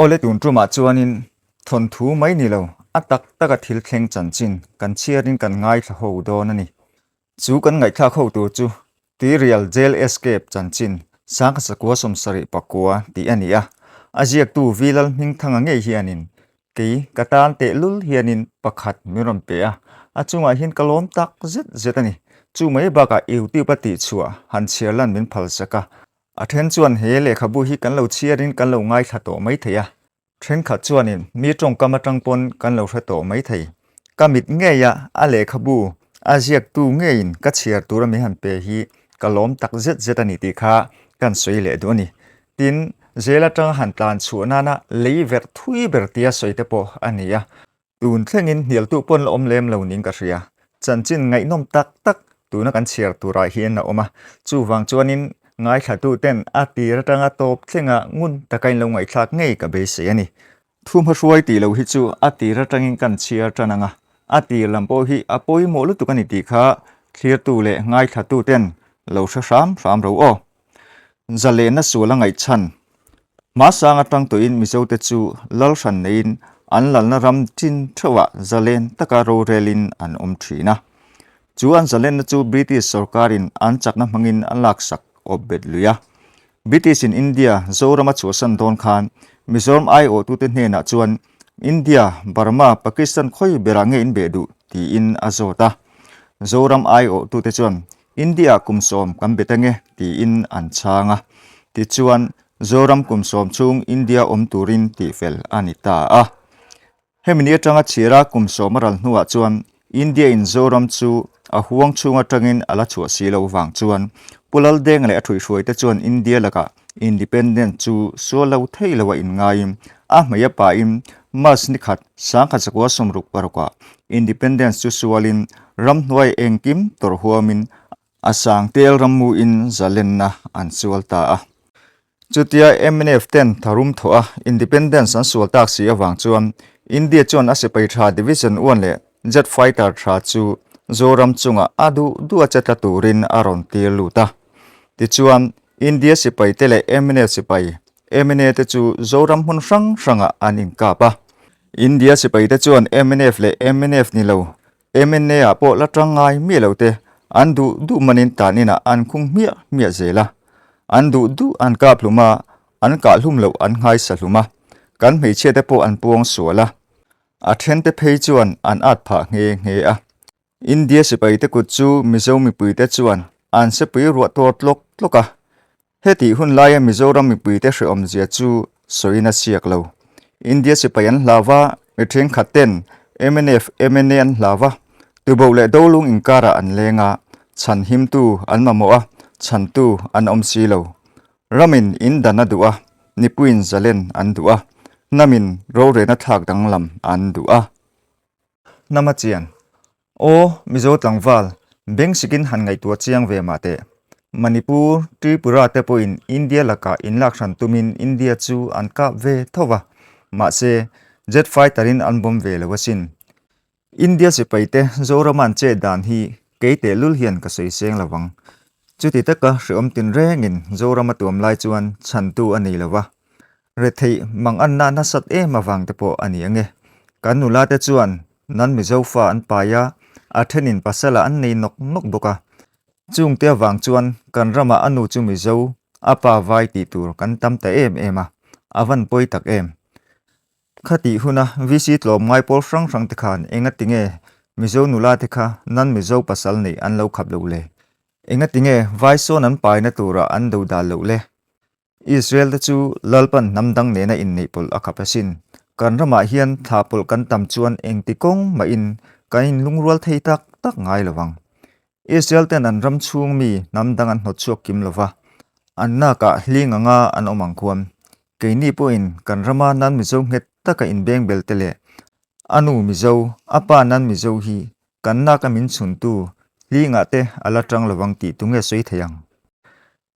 Awle tun tumah chuanin thawnthu mai ni lo, a tak taka thil thleng chanchin kan chhiarin kan ngaithla ho dawn a ni. Chu kan ngaihthlak ho tur chu Tuirial Jail Escape chanchin Sangha Sakua 74 tih a ni a, a ziaktu V Lalhmingthanga ngei hianin kei ka tan tehlul hianin pakhat min rawn pe a, a chungah hian ka lawm tak zet zet a ni. Chu mai bakah YouTube a tihchhuah han chhiar lan min phalsak a, A then chuan he lehkhabu hi kan lo chhiarin kan lo ngaithla tawh mai thei a, thenkhat chuanin mi tawngkam atang pawn kan lo hre tawh mai thei. Ka mit ngeia a lehkhabu a ziaktu ngeiin ka chhiar tura min han pe hi ka lawm tak zet zet a ni tih kha kan sawi leh duh a ni. Tin, zel atanga han tlan chhuah nana lei verh thui ber tia sawi te pawh a ni a. Tun thlengin hnialtu pawn la awm lem lo niin ka hria. Chanchin ngaihnawm tak tak tuna kan chhiar turah hian a awm a. Chuvang chuanin ngaithlatu ten a tir atanga tawp thlenga ngun taka in lo ngaihthlak ngei ka beisei a ni. Thu hmahruai tih lo hi chu a tir atangin kan chhiar tan ang a, a tir lam pawh hi a pawimawh lutuk a ni tih kha thlirtu leh ngaithlatu ten lo hre hram hram ro aw. Zalehna sual a ngaihchhan. Hmasang atang tawhin Mizote chu lal hran neiin an lalna ram chin theuhah zalen taka rorelin an awm thin a. Chu an zalenna chu British sorkarin an chakna hmangin a laksak awp bet lui a. British-in India Zoram a chhuahsan dawn khan Mizoram aiawhtute hnenah chuan India, Burma, Pakistan khawi berah nge in beh duh? tiin a zawt a. Zoram aiawhtute chuan India kum sawm kan bet ange tiin an chhang a. Tichuan, Zoram kum sawm chhung India awm turin tihfel a ni ta a. Hemi ni atanga chhira kum sawm a ral hnuah chuan India in Zoram chu a huang chhung atangin a la chhuah si loh vang chuan Pu Laldenga leh a thuihhruaite chuan India lakah Independent chu sual lo thei lo a inngaiin a hmei a pahin March ni khat 1966 ah Independence chu sualin ramhnuai engkim tawrh huamin a sang tel rammuin zalenna an sual ta a. Chutia mnf ten tharum thawh a Independence an sual tak si avang chuan India chuan a sipai tha Division I leh Jet fighter tha chu Zoram chungah a duh duh a che tla turin a rawn tir lut a. Tichuan, India sipai te leh mnf sipai, mna te chu Zoram hmun hrang hrangah an inkap a. India sipai te chuan mnf leh mnf ni lo, mna ah pawh la tang ngai miah lo te an duh duh manin tan inah an khung hmiah hmiah zel a. An duh duh an kap hlum a, an kah hlum loh an nghaisa hlum a. Kan hmeichhia te pawh an puang sual a. A then te phei chuan an at phah nghe nghe a. India sipai te kut chu Mizo mipui te chuan an sepui ruah tawr tlawk tlawk a. Hetih hun laia Mizoram mipuite hrehawmzia chu sawiin a siak lo. India sipai an hlau va, mi thenkhat ten mnf, mna an hlau va, tuboh leh dolung inkarah an leng a, chhan himtu an mamawh a, chhantu an awm si lo. Ramin in dan a duh a, nipuiin zalen an duh a, hnamin rorelna thlak danglam an duh a. Hnama chian. Aw, Mizo tlangval, beng sikin han ngaihtuah chiang ve mah teh. Manipur, Tripura te pawhin India lakah inlak hran tumin India chu an kap ve tho va, mahse, jet fighter in an bawm ve lo asin. India sipai te Zorama an chet dan hi kei tehlul hian ka sawi seng lo vang. Chuti taka hreawm tinrengin Zorama tuam lai chuan chhantu a nei lo va, Retheih mang anna nasat em avang te pawh a ni ange. Kan nula te chuan nan Mizo fa an pai a, a thenin pasala an nei nawk nawk bawk a. Chung te avang chuan kan ramah a nu chu Mizo, a pa vai tih tur kan tam ta em em a, a van pawi tak em. Khatih huna VC tlawm ngai pawl hrang hrang te khan engati nge Mizo nula te kha nan Mizo pasal neih an lo khap loh le? Engati nge vai sawn an paina turah an do dal loh le? Israel te chu Lalpan hnam dang nena inneih pawlh a khap asin. Kan ramah hian thla pawlh kan tam chuan engti kawng mahin kan inlungrual thei tak tak ngai lo vang. Israel ten an ram chhung mi hnam dang an hnawt chhuak kim lo va, an nakah hling anga an awm ang khuan. Keini pawhin kan rama nan Mizo nghet taka inbeng bel te leh a nu Mizo, a pa nan Mizo hi kan naka min chhuntu hlingah te a la tang lo vang tih tunge sawi thei ang?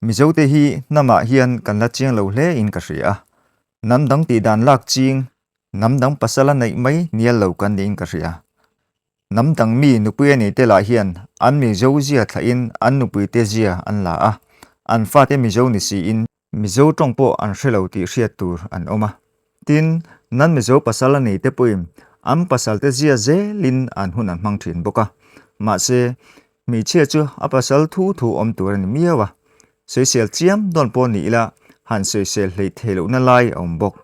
Mizote hi hnamah hian kan la chiang lo hle in ka hria a, hnam dang tih dan lak ching, hnam dang pasal a neih mai nial lo kan niin ka hria. Hnam dang mi nupui a neite lah hian an Mizo zia thlahin an nupuite zia an la a, an fate Mizo ni siin Mizo tawng pawh an hre lo tih hriat tur an awm a. Tin, nan Mizo pasal a nei te pawhin an pasal te zia zelin an hun an hmang thin bawk a. Mahse, hmeichhia chu a pasal thu thu awm tur a ni miau a. Sawisel chiam dawn pawh ni ila han sawisel hleih theih lohna lai a awm bawk.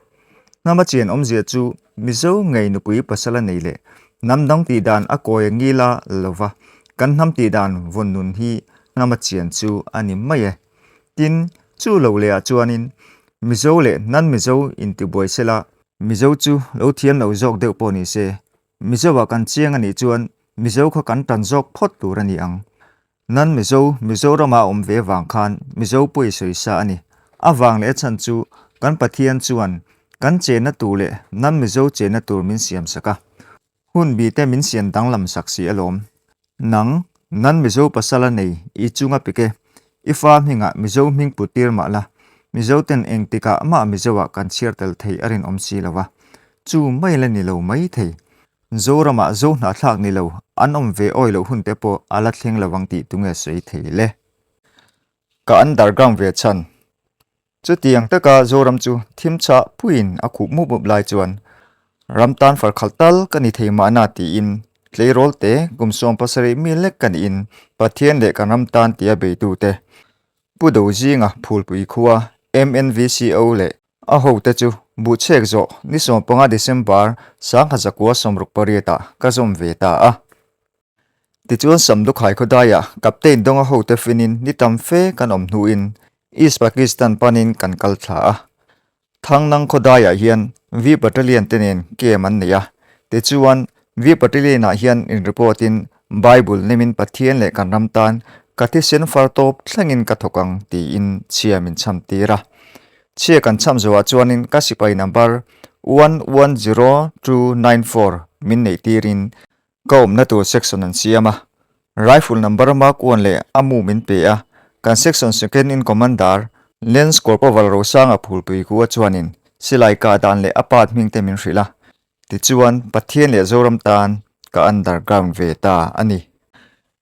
Hnama chian awmzia chu Mizo ngei nupui pasal a nei leh hnam dang tih dan a kawi a ngila lova kan hnam tih dan vawn nun hi hnama chian chu a ni mai e. Tin, chu lo leh ah chuanin Mizo leh nan Mizo intibuai sela, Mizo chu lo thiam lo zawk deuh pawh ni se, Mizo ah kan chiang a nih chuan Mizo kha kan tan zawk phawt tur a ni ang. Nan Mizo, Mizorama a awm ve vang khan Mizo pawi sawi sa a ni. A vang leh a chhan chu kan Pathian chuan kan chenna tur leh nan Mizo chenna tur min siam sak a. Hun bi te min siam danglam sak si alawm. Nang, nan Mizo pasal a nei i chunga pik e. I fa hmingah Mizo hming put tir mah la, Mizo ten engtikah mah Mizo ah kan chhiar tel thei a rinawm si lo va. Chu mai la ni lo mai thei. Zoramah zo hnahthlak ni lo an awm ve awi loh hun te pawh a la thleng lo ang tih tunge sawi thei le. Ka underground ve chhan. Chutiang taka Zoram chu thim chhah puiin a khup mup mup lai chuan ram tan far khalh tal ka ni thei mahna tiin tleirawl te kum 70 mi lek ka niin Pathian leh kan ram tan tia beitute Pu Dozinga Phulpui khua MNVCO leh A hote chu buhchhek zawh ni 15 December 1968 ah ka zawm ve ta a. Tichuan Samdukhai khawdaiah Captain Donga hote finin ni tam fe kan awm hnuin East Pakistan panin kan kal thla a. Thangnang khawdaiah hian V Battalion te nen camp an nei a. Tichuan V Battalion ah hian in report in Bible nemin Pathian leh kan ram tan ka thisen far tawp thlengin ka thawk ang tiin chhia min chham tir a. Chhia kan chham zawhah chuanin ka sipai number 110294 min neih tirin ka awmna tur section an siam a. Rifle number mark one leh a mu min pe a, kan section second in commander Lance Corporal Rosanga Phulpui khua chuanin silai kah dan leh a part hming te min hrilh a. Tichuan Pathian leh Zoram tan ka underground ve ta a ni.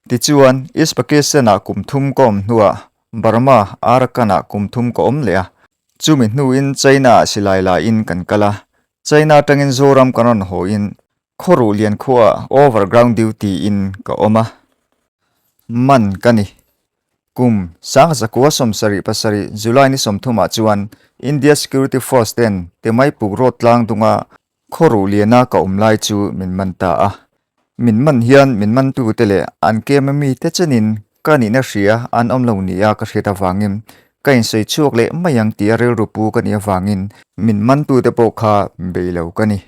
Tichuan East Pakistan-ah kum thum ka awm hnuah Burma, Arakan-ah kum thum ka awm leh a. Chumi hnuin China-ah silai lain kan kal a. China atangin Zoram kan rawn hawiin Khawruh lian khuaah overground duty-in ka awm a. Man ka ni. Kum 1977 July ni 30 ah chuan India Security Force ten Temaipuk Road tlang dunga Khawruh liana ka awm lai chu min man ta a. Min man hian min mantute leh an kem ami te chenin ka nihna hria an awm lo nia ka hriat avangin ka insawi chhuak leh mai ang tia rilru pu ka nih avangin min mantute pawh kha bei lo ka ni.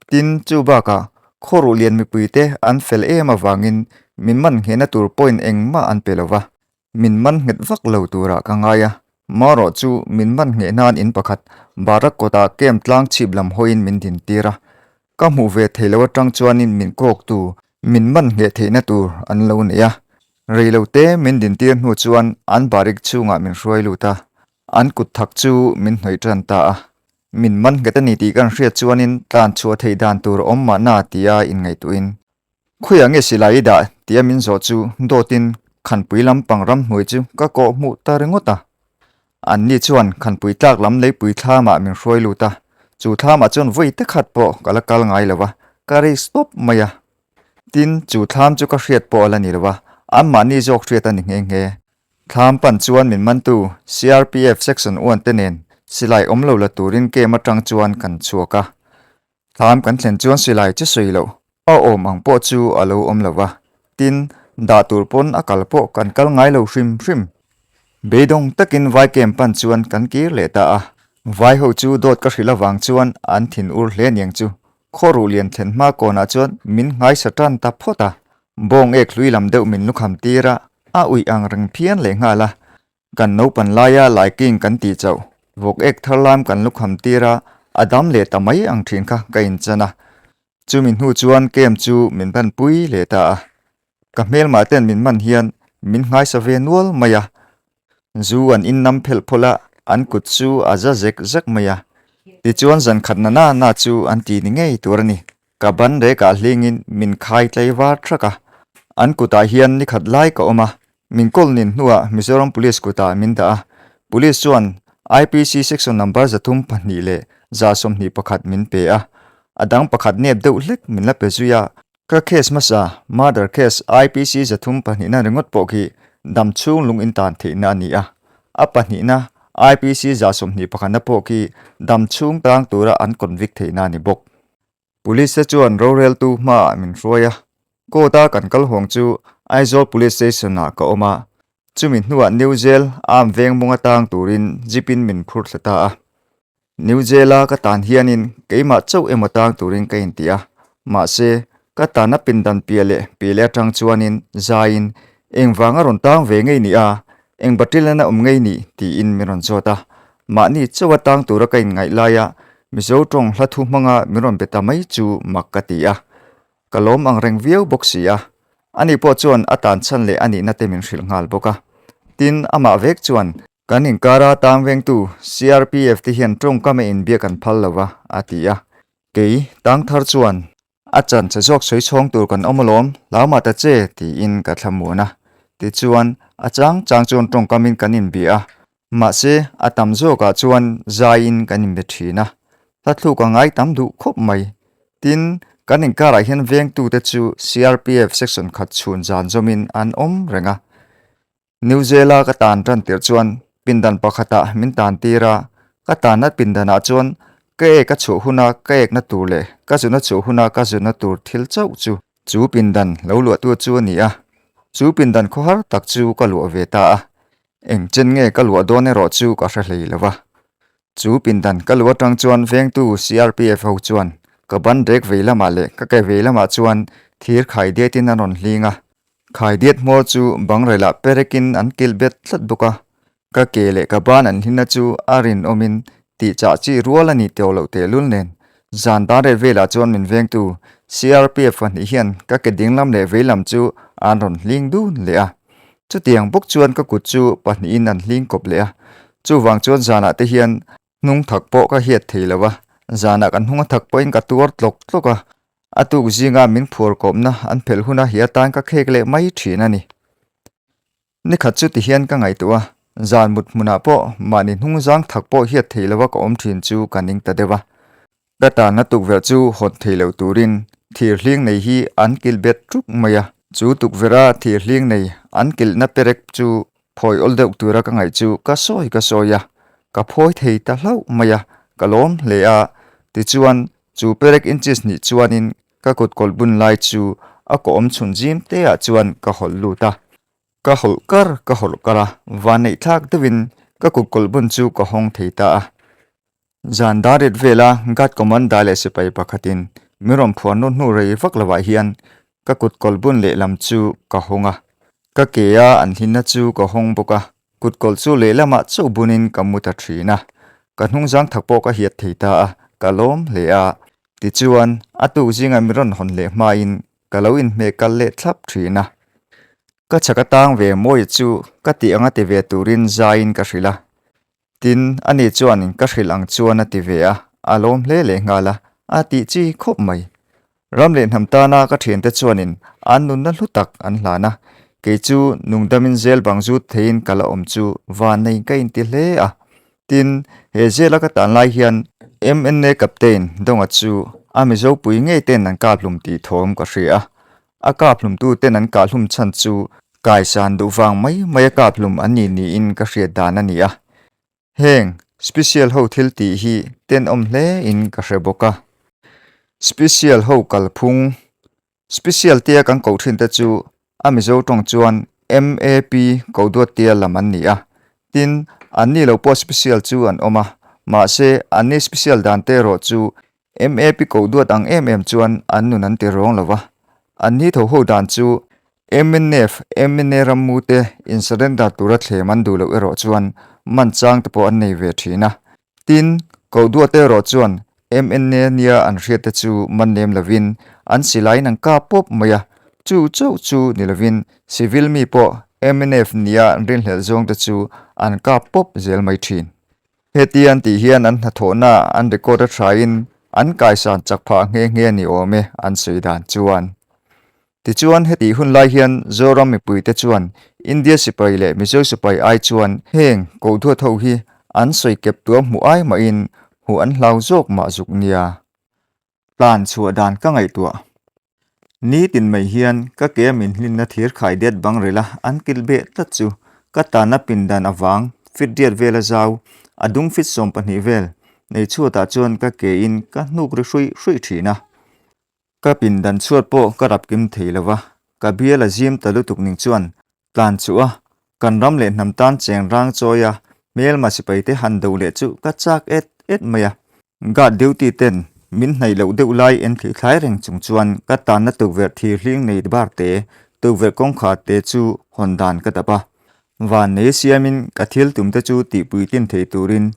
Tin, chu bakah khawruh lian mipuite an fel em avangin min man nghehna tur point engmah an pe lo va, Min man nghet vak lo turah ka ngai a, marawh chu min man ngheh nan in pakhat Barak kawtah camp tlang chhip lam hawiin min din tir a. Ka hmuh ve thei lo atang chuanin min kawktu min man ngheh theihna tur an lo nei a. Rei lo te min din tir hnu chuan an barik chhungah min hruai lut a, an kut thak chu min hnawih tan ta a. Min man nghet a ni tih kan hriat chuanin tlan chhuah theih dan tur a awm mahna tia inngaihtuahin Khawiah nge silai i dah? tia min zawh chu dawtin khanpui lampang ramhnuai chu ka kawh hmuh ta ringawt a. Anni chuan khanpui tlak lam leipui thlamah min hruai lut a, chu thlamah chuan vawi te khat pawh ka la kal ngai lo va, ka risk tawp mai a. Tin, chu thlam chu ka hriat pawh a la ni lo va, anmahni zawk hriat a ni nghe nghe. Thlam pan chuan min mantu CRPF Section one te nen silai awm lo la turin camp atang chuan kan chhuak a. Thlam kan thlen chuan silai chu sawi loh a awm ang pawh chu a lo awm lo va, tin, dah tur pawn a kal pawh kan kal ngai lo hrim hrim. Beidawng takin vai camp pan chuan kan kir leh ta a, vai ho chu dawt ka hrilh avang chuan an thin ur hle aniang chu. Khawruh lian thlen hma kawnah chuan min nghaisa tan ta phawt a, bawng ek hlui lam deuh min lukham tir a, a uih ang reng phian leh nghal a. Kan naupan laia laiking kan tih chauh, vawk ek thar lam kan lukham tir a, a dam leh ta mai ang thin kha ka inchan a. Chumi hnu chuan camp chu min ban pui leh ta a. Ka hmelmah ten min man hian min nghaisa ve nual mai a. Zu an innam phelh phawlh a, an kut chu a za zek zek mai a. Tichuan zan khat na na na chu an ti ni ngei tur a ni. Ka ban rekah hlingin min khai tlei var thak a. An kutah hian ni khat lai ka awm a, Min kawl nin hnuah Mizoram Police kutah min dah a, Police chuan IPC section number 302 leh 121 min pe a, a dang pakhat nep deuh hlek min la pe zui a. Ka case hmasa, murder case IPC 32 na ringawt pawh khi dam chhung lung intan theihna a ni a, a pahnihna IPC 21 na pawh khi dam chhung tang tura an convict theihna a ni bawk. Police te chuan roreltu hmaah min hruai a, court a kan kal hawng chu Aizawl Police Station ah ka awm a, chumi hnuah New Jail arm veng mawng atang turin jeep in min phur thla ta a. New Jail a ka tan hianin keimah chauh emaw tang turin ka inti a, mahse ka tanna pindan piah leh piah leh atang chuanin zaiin engvanga rawn tang ve ngei ni a, eng batil nana awm ngei ni tiin min rawn zawt a, mahni chauh a tang tura ka inngaih laia Mizo tawng hla thu hmanga min rawn be ta mai chu mak ka ti a, ka lawm ang reng viau bawk si a, ani pawh chuan a tan chhan leh a nihna te min hrilh nghal bawk a. Tin, amah vek chuan, Kan inkara tang vengtu CRPF te hian tawngkam a inbiak an phal lo va, a ti a. Kei, tang thar chuan, A chan che zawk sawi chhawng tur kan awm alawm, hlau mah ta che, tiin ka thlamuan a. Tichuan, a chang chang chuan tawngkamin kan inbia a, mahse, a tam zawkah chuan zaiin kan inbe thin a. Hla thluk a ngai tam duh khawp mai. Tin, kan inkarah hian vengtute chu CRPF section khat chhun zan zawmin an awm reng a. New Zeala ka tan tan tirh chuan pindan pakhatah min tan tir a, ka tanna pindanah chuan ka ek a chhuah huna ka ekna tur leh ka zuna chhuah huna ka zuna tur thil chauh chu chu pindan lo luahtu chu a ni a, chu pindan khawhar tak chu ka luah ve ta a, eng chen nge ka luah dawn erawh chu ka hre hlei lo va. Chu pindan ka luh atang chuan vengtu CRPF ho chuan ka ban rek vei lamah leh ka ke vei lamah chuan thir khai diatin an rawn hling a, khai diat hmawr chu bang relah perekin an kilh bet tlat bawk a, ka ke leh ka ban an hlinna chu a rinawmin tih chah chi rual a nih tawh loh tehlul nen zan dan reh velah chuan min vengtu CRPF pahnih hian ka ke dinglam leh veilam chu an rawn hling dun leh a. Chutiang bawk chuan ka kut chu pahnihin an hling kawp leh a, chuvang chuan zanah te hian hnung thak pawh ka hiat thei lo a, zanah kan hnung a thak pawhin ka tuar tlawk tlawk a, a tuk zinga min phuar kawpna an phelh huna hi atan ka khek leh mai thin a ni. Nikhat chu tihian ka ngaihtuah a, zan mut hmunah pawh mahni hnung zang thak pawh hiat thei lo a ka awm thin chu ka ning ta deuh a, Ka tanna tukverh chu hawn thei lo turin thir hling nei hi an kilh bet ṭuk mai a. Chu tukverha thir hling nei an kilhna perek chu phawi awl deuh tura ka ngaih chu ka sawi ka sawi a, ka phawi thei ta hlauh mai a, ka lawm hle a. Tichuan, chu perek inches hnih chuanin ka kut kawlh bun lai chu a kawm chhun zim te ah chuan ka hawlh lut a. Ka hawlh kar ka hawlh kar a, vanneih thlak deuhin ka kut kawlh bun chu ka hawng thei ta a. Zan darit vela Guard Commander leh sipai pakhatin min rawn phuar nawr hnu rei vak lovah hian ka kut kawlh bun lehlam chu ka hawng a, ka ke a an hlinna chu ka hawng bawk a, kut kawlh chu lehlamah chauh bunin ka mu ta thin a, ka hnungzang thak pawh ka hiat thei ta a, ka lawm hle a. Tichuan, a tuk zinga min rawn hawn leh hmain ka lo inhmeh kal leh thlap thin a. Ka chhak atang ve Mawia chu ka tih anga ti ve turin zaiin ka hrilh a, Tin, ani chuan ka hrilh ang chuan a ti ve a, a lawm hle leh nghal a, a tih chi khawp mai. Ram leh hnam tana ka thiante chuanin an nunna hlu tak an hlan a, kei chu nungdamin zel bang zut theiin ka la awm chu vannei ka inti hle a. Tin, he zela ka tan lai hian MNA Captain Donga chu a Mizopui ngei ten an kaphlum tih thawm ka hria a, A kaphlumtu ten an kahhlum chhan chu kaisan duh vang mai mai a kaphlum an ni niin ka hriat dan a ni a. Heng special ho thil tih hi tenawm hle in ka hre bawk a. Special ho kalphung Special tia kan koh thin te chu a Mizo tawng chuan MAP koh duat tia lam an ni a. Tin, an ni lo pawh special chu an awm a, mahse an ni special dan te erawh chu MAP koh duat ang em em chuan an nun an ti rawng lo va, an ni tho ho dan chu mnf, mna rammu te in surrender tura thlem an duh loh erawh chuan man chang te pawh an nei ve thin a. Tin, koh duat te erawh chuan mna nia an hriat te chu man lem lovin an silaiin an kap pawp mai a, chu chauh chu ni lovin civil mi pawh mnf nia an rinhlelh zawng te chu an kap pawp zel mai thin. Heti an tih hian an hnathawhna an record a thain an kaisan chak phah nghe nghe ni awm e an sawi dan chuan. Tichuan hetih hun lai hian Zoram mipuite chuan India sipai leh Mizo sipai ai chuan heng koh duat ho hi An sawi kep tuam hmuh ai mahin hmuh an hlau zawk mah zuk nia. Tlan chhuah dan ka ngaihtuah. Nitin mai hian ka ke min hlinna thir khai det bang rel a, an kil beh tlat chu ka tanna pindan avang fit riat vel a zau, a dung fit 12 vel nei chhuatah chuan ka ke in ka hnuk ri hruih hruih thin a. Ka pindan chhuat pawh ka rap kim thei lo va, ka bial a zim ta lutuk ning chuan tlan chuh a, kan ram leh hnam tan cheng rang chawi a, hmelma sipai te han do leh chu ka chak et et mai a. Guard duty ten min hnaih loh deuh lai en thli thlai reng chung chuan ka tanna tukverh thir hling nei bar te, tukverh kawngkhar te chu hawn dan ka dap a. Van nei siamin ka thil tum te chu tihpuitlin thei turin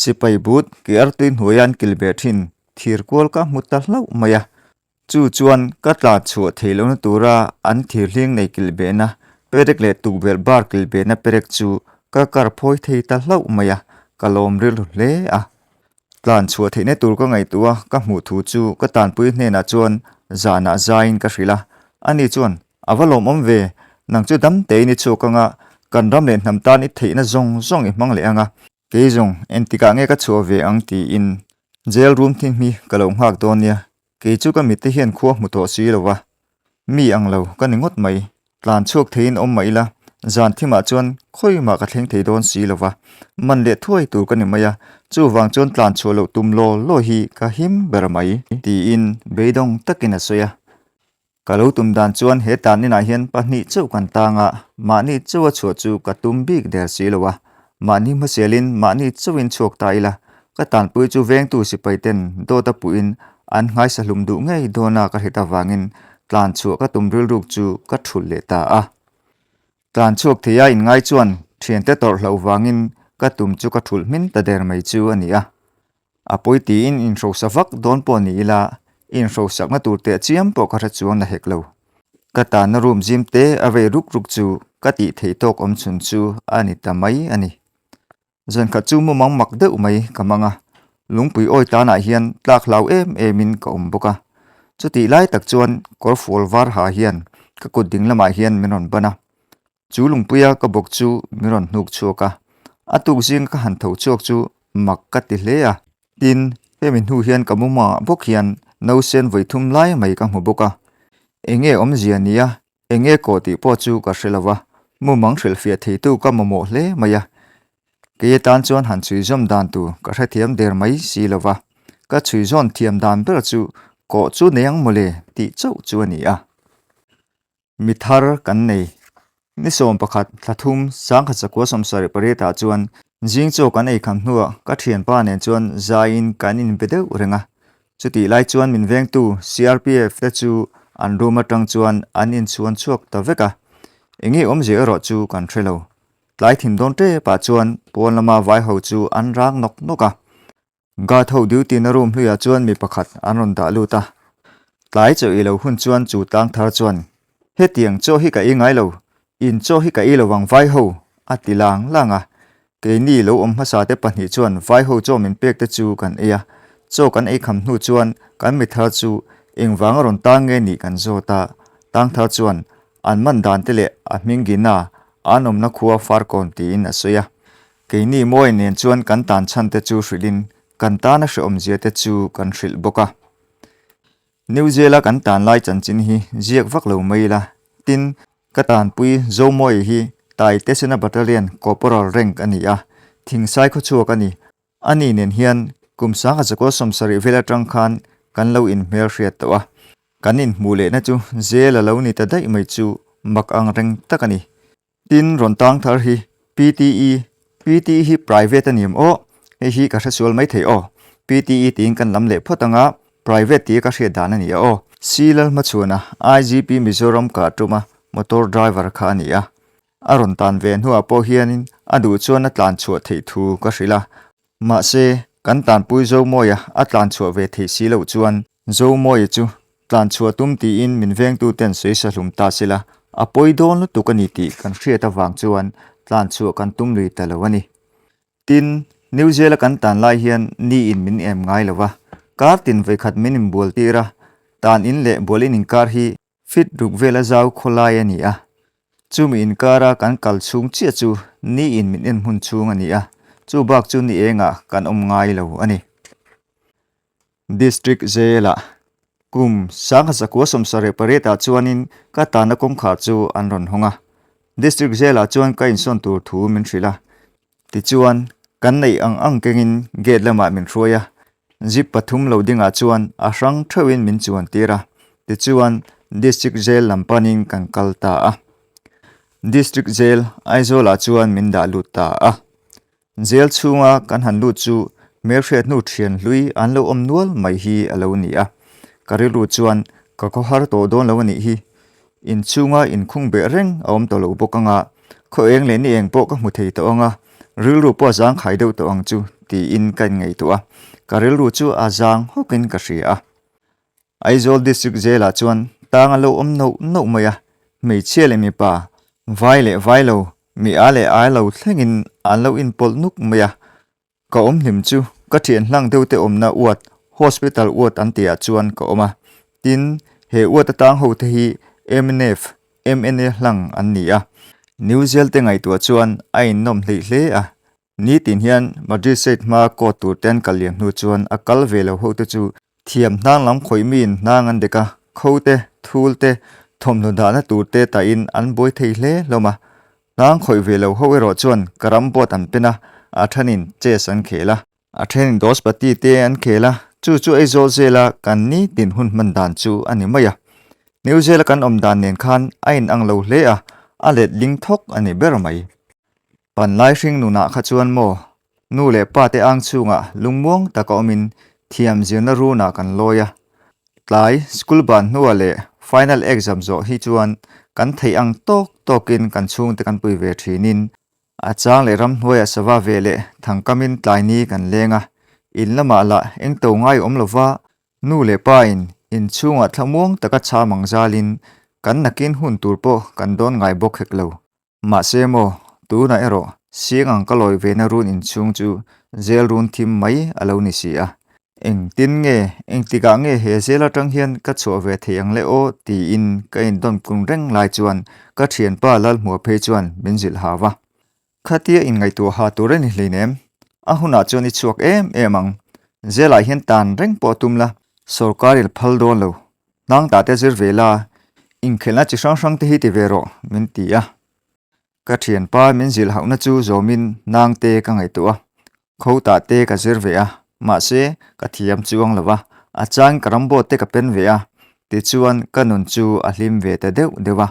Sipai but ke artui hnuaia an kil ve thin thir kual ka hmu ta hlauh mai a. Chu chuan ka tla chhuah theih lohna tura an thir hling nei kil behna perek leh tukverh bar kil behna perek chu ka kar phawi thei ta hlauh mai a, ka lawm rilru hle a. Tlan chhuah theihna tur ka ngaihtuah a, ka hmuh thu chu ka tanpui hnenah chuan zanah zaiin ka hrilh a. Ani chuan, A va lawmawm ve, nang chu dam tein i chhuak anga, kan ram leh hnam tan i theihna zawng zawng i hmang leh anga, Kei zawng engtikah nge ka chhuah ve ang tiin jail room thing hi ka lo nghak dawn nia, kei chu ka mitte hian khua hmu tawh si lo va, mi ang lo ka ni ngawt mai, tlan chhuak theiin awm mah ila zan thimah chuan khawimah ka thleng thei dawn si lo va, man leh thuai tur ka ni mai a, chuvang chuan tlan chhuah loh tum law law hi ka him ber mai tiin beidawng takin a sawi a. Ka lo tum dan chuan he tan inah hian pahnih chauh kan tang a, mahni chauha chhuah chu ka tum bik der si lo a. Mahni hmasialin mahni chauhin chhuak ta ila, ka tanpui chu vengtu sipai ten dawt a puhin an nghaisa hlum duh ngei dawn a ka hret avangin tlan chhuah ka tum rilruk chu ka thulh leh ta a. Tlan chhuak thei a inngai chuan thiante tawrh hlauh vangin ka tum chu ka thulh hmin ta der mai chu a ni a. A pawi tiin inhrosa vak dawn pawh ni ila, inhrosakna tur teh chiam pawh ka hre chuang na hek lo. Ka tanna room zim te a vei ruk ruk chu ka tih theih tawk awm chhun chu a ni ta mai a ni. Zankhat chu mumang mak deuh mai ka mang a, lungpui awi tanah hian tlak hlau em emin ka awm bawk a. Chutih lai tak chuan kawrfual var ha hian ka kut ding lamah hian min rawn ban a. Chu lungpuia ka bawk chu min rawn hnuk chhuak a, a tuk zing ka han tho chhuak chu mak ka ti hle a. Tin, hemi hnu hian ka mumangah bawk hian nausen vawi thum lai mai ka hmu bawk a. Enge awmzia nia, enge kawh tih pawh chu ka hre lo va, mumang hrilhfiah theitu ka mamawh hle mai a. Kei atan chuan han chhui zawm dan tur ka hrethiam der mai si lo va, ka chhui zawn thiam dan ber chu kawh chu nei ang mawle tih chauh chu a ni a. Mi thar kan nei. Ni 11 thla thum sangkhat sakua 78 ah chuan zing chaw kan ei kham hnuah ka thianpa nen chuan zaiin kan inbe deuh reng a. Chutih lai chuan min vengtu CRPF te chu an room atang chuan an inchhuan chhuak ta vek a. Enge awmzia erawh chu kan hre lo. Tlai thim dawn tepah chuan pawn lama vai ho chu an rang nawk nawk a. Guard ho duty na room hluiah chuan mi pakhat an rawn dah lut a, tlai chaw ei lo hun chuan chu tlang thar chuan, Hetiang chaw hi ka ei ngai lo, in chaw hi ka ei lo vang vai ho, a ti lang lang a. Keini lo awm hmasa te pahnih chuan vai ho chaw min pek te chu kan ei a, chaw kan ei kham hnu chuan kan mi thar chu engvanga rawn tang nge nih kan zawt a, tang thar chuan an man dan te leh a hming Gina an awmna khua Farkawn tiin a sawi a. Keini Mawi nen chuan kan tan chhan te chu hrilhin kan tana hrehawmzia te chu kan hrilh bawk a. New Zeala kan tan lai chanchin hi ziak vak lo mai ila, tin, ka tanpui Zomawi hi Tai Tesena Battalion Corporal rank a ni a, Thingsai khawchhuak a ni. Ani nen hian kum 1970 vel atang khan kan lo inhmelhriat tawh a, kan inhmuh lehna chu Zela lo ni ta daih mai chu mak ang reng tak a ni. Tin, rawn tang thar hi PTE, PTE hi private a ni em aw? Hei hi ka hresual mai thei aw. PTE tiin kan lam leh phawt anga private tia ka hriat dan a ni a aw. C Lalhmachhuana, IGP Mizoram kah tuma motor driver kha a ni a. A rawn tan ve hnuah pawh hianin a duh chuan a tlan chhuah theih thu ka hrilh a. Mahse, kan tanpui Zomawia a tlan chhuah ve theih si loh chuan Zomawia chu tlan chhuah tum tiin min vengtuten sawi sa hlum ta sela, a pawi dawn lutuk a ni tih kan hriat avang chuan tlan chhuah kan tum lui ta lo a ni. Tin, New Zealand kan tan lai hian niin min em ngai lo va, kar tin vawikhat min inbual tir a, tan in leh bual in inkar hi Fit ruk vela zau khawlai a ni a, chumi inkara kan kal chhung chiah chu niin min en hmun chhung a ni a. Chu bak chu ni engah kan awm ngai lo a ni. District Jail-ah kum 1978 ah chuanin ka tana kawngkhar chu an rawn hawng a. District Jail-ah chuan ka insawn tur thu min hrilh a. Tichuan, kan neih ang ang kengin gate lamah min hruai a. Jeep pathum lo dingah chuan a hrang theuhin min chuan tir a. Tichuan, District Jail lam panin kan kal ta a. District Jail, Aizawl-ah chuan min dah lut ta a. Jail chhunga kan han lut chu hmelhriat hnu thian hlui an lo awm nual mai hi a lo ni a. Ka rilru chuan ka khawhar tawh dawn lo a nih hi. Inchhunga inkhung beh reng a awm tawh lo bawk anga, khaw eng leh ni eng pawh ka hmu thei tawh anga, rilru pawh a zang khai deuh tawh ang chu tiin ka inngaihtuah a. Ka rilru chu a zang hawkin ka hria a. Aizawl District Jail-ah chuan tang a lo awm noh noh mai a, hmeichhia leh mipa, vai leh vai lo, mi a leh ai lo thlengin an lo inpawlh nuk mai a. Ka awm hlim chu ka thian hlang deuh te awmna ward, hospital ward an tihah chuan ka awm a. Tin, he ward atang ho te hi mnf, mna hlang an ni a. New Jail te ngaihtuah chuan a innawm hleih hle a. Nitin hian Magistrate hma court tur te an kal liam hnu chuan a kal ve lo ho te chu thiam hnang lam khawih miin hnang an dek a, kho te, thul te, thawmhnaw dahna tur te tahin an buai thei hle hlawm a. Hnang khawih ve lo ho erawh chuan karam board an pen a, a thenin chess an khel a. A thenin dos pati te an khel a, chu chu Aizawl zela kan nitin hun hman dan chu a ni mai a. New Zela kan awm dan nen khan a inang lo hle a, a letling thawk a ni ber mai. Panlai hring nunah kha chuan maw, nu leh pa te ang chhungah lungmuang taka awmin thiam zirna runah kan lawi a. Tlai school ban hnuah leh final exam zawh hi chuan kan theih ang tawk tawkin kan chhungte kan pui ve thinin a chang leh ramhnuaiah sava ve leh thangkamin tlai ni kan leng a. In lamah lah eng to ngai awm lova nu leh pa in inchhungah thlamuang taka cham ang zalin kan nakin hun tur pawh kan dawn ngai bawk hek lo. Mahse maw, tunah erawh siang ang ka lawi vena run inchhung chu zel run thim mai a lo ni si a. Engtin nge, engtikah nge he zel atang hian ka chhuah ve thei ang le aw tiin ka indawn kun reng lai chuan ka thianpa Lalhmua phei chuan min zilh hau va. Khatia inngaihtuah ha tur a ni hleinem, a hunah chuan i chhuak em em ang. Zelah hian tan reng pawh tum la, sawrkar i la phal dawn lo. Hnang tah te zir ve la, inkhelhna chi hrang hrang te hi ti ve rawh, min ti a. Ka thianpa min zilh hauhna chu zawmin hnang te ka ngaihtuah a, kho tah te ka zir ve a, mahse ka thiam chuang lo va, a chang ka ramboard te ka pen ve a, tichuan ka nun chu a hlim ve ta deuh deuh a.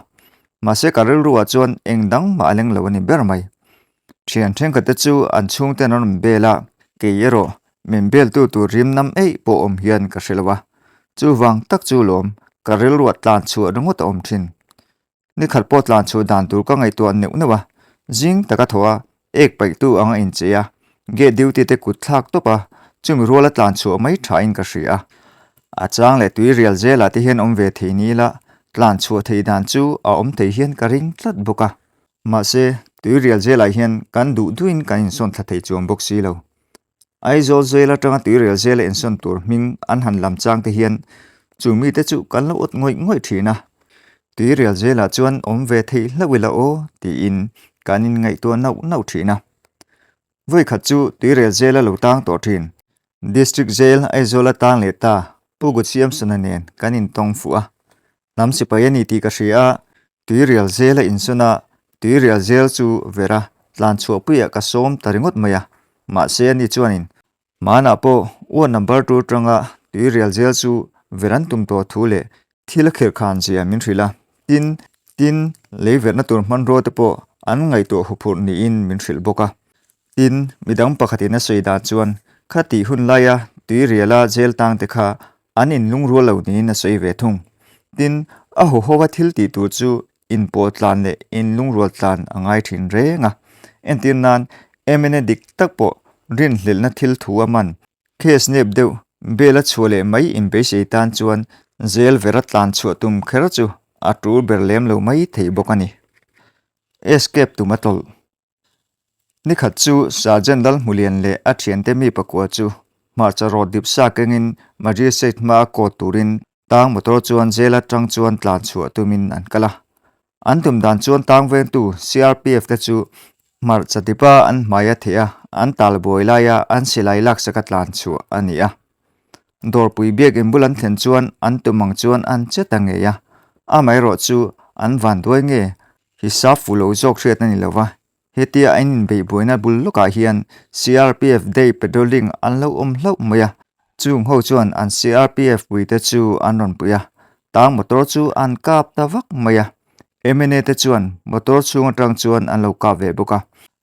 Mahse ka rilruah chuan eng dang mah a leng lo a ni ber mai. Thian thenkhat te chu an chhungten an rawn bel a, kei erawh min beltu tur rim nam eih pawh awm hian ka hre lo a. Chuvang tak chu lawm ka rilruah tlan chhuah ringawt a awm thin. Nikhat pawh tlan chhuah dan tur ka ngaihtuah neuh neuh a, zing taka thaw a, ek paihtu ang a inchei a, gate duty te kut thlak tawp a, chumi ruala tlan chhuah mai thain ka hria a. A chang leh tui rial zelah te hian awm ve thei ni ila, tlan chhuah thei dan chu a awm thei hian ka ring tlat bawk a. Mahse, tuirial zelah hian kan duh duhin kan insawn thla thei chuang bawk si lo. Aizawl zel atanga tuirial zela insawn tur hming an han lam chang te hian chu mite chu kan lo awt ngawih ngawih thin a. Tuirial zelah chuan awm ve theih hlauh ila aw tiin kan inngaihtuah nauh nauh thin a. Vawikhat chu tuirial zela lo tang tawh thin. District Jail Aizawla tang leh ta Pu Gutsiamsona nen kan intawng fuh a. Hnam sipai a ni tih ka hria a, Tuirial zel a insawn a, Tuirial zel chu vera tlan chhuahpuiah ka sawm ta ringawt mai a, mahse ani chuanin hmanah pawh ward number two atanga Tuirial zel chu ver an tum tawh thu leh thil a khirh khan zia min hrilh a, tin, tin, lei verhna tur hmanrua te pawh an ngaihtuah huphurh niin min hrilh bawk a. Tin, midang pakhatin a sawi dan chuan kha tih hun laia tuiriala jail tang te kha an inlungrual lo niin a sawi ve thung. Tin, a hawhawka thil tih tur chu inpawh tlan leh inlungrual tlan a ngai thin reng a. Entir nan, mna dik tak pawh rinhlelhna thil thu a man, case nep deuh, bail a chhuah leh mai inbeisei tan chuan jail vera tlan chhuah tum kher chu a tul ber lem lo mai thei bawk a ni. Escape tum a tawlh. Nikhat chu Sergeant Lalhmulian leh a thiante mi pakua chu hmarcha rawt dip sa kengin Magistrate hmaa court turin tang motor chuan jail atang chuan tlan chhuah tumin an kal a. An tum dan chuan tang vengtu CRPF te chu Hmarcha dipa an hmai a theh a, an tal buai laia an silai laksak a tlan chhuah a ni a. Dawrpui biakinn bul an thlen chuan an tum ang chuan an che ta ngei a, amaherawh chu an van duai nge hisap fuh lo zawk hriat a ni lo va, hetia an inbeih buaina bul lawkah hian CRPF day patrolling an lo awm hlauh mai a, chung ho chuan an CRPF puite chu an rawn pui a, tang motor chu an kap ta vak mai a, MNA te chuan motor chhung atang chuan an lo kap ve bawk a.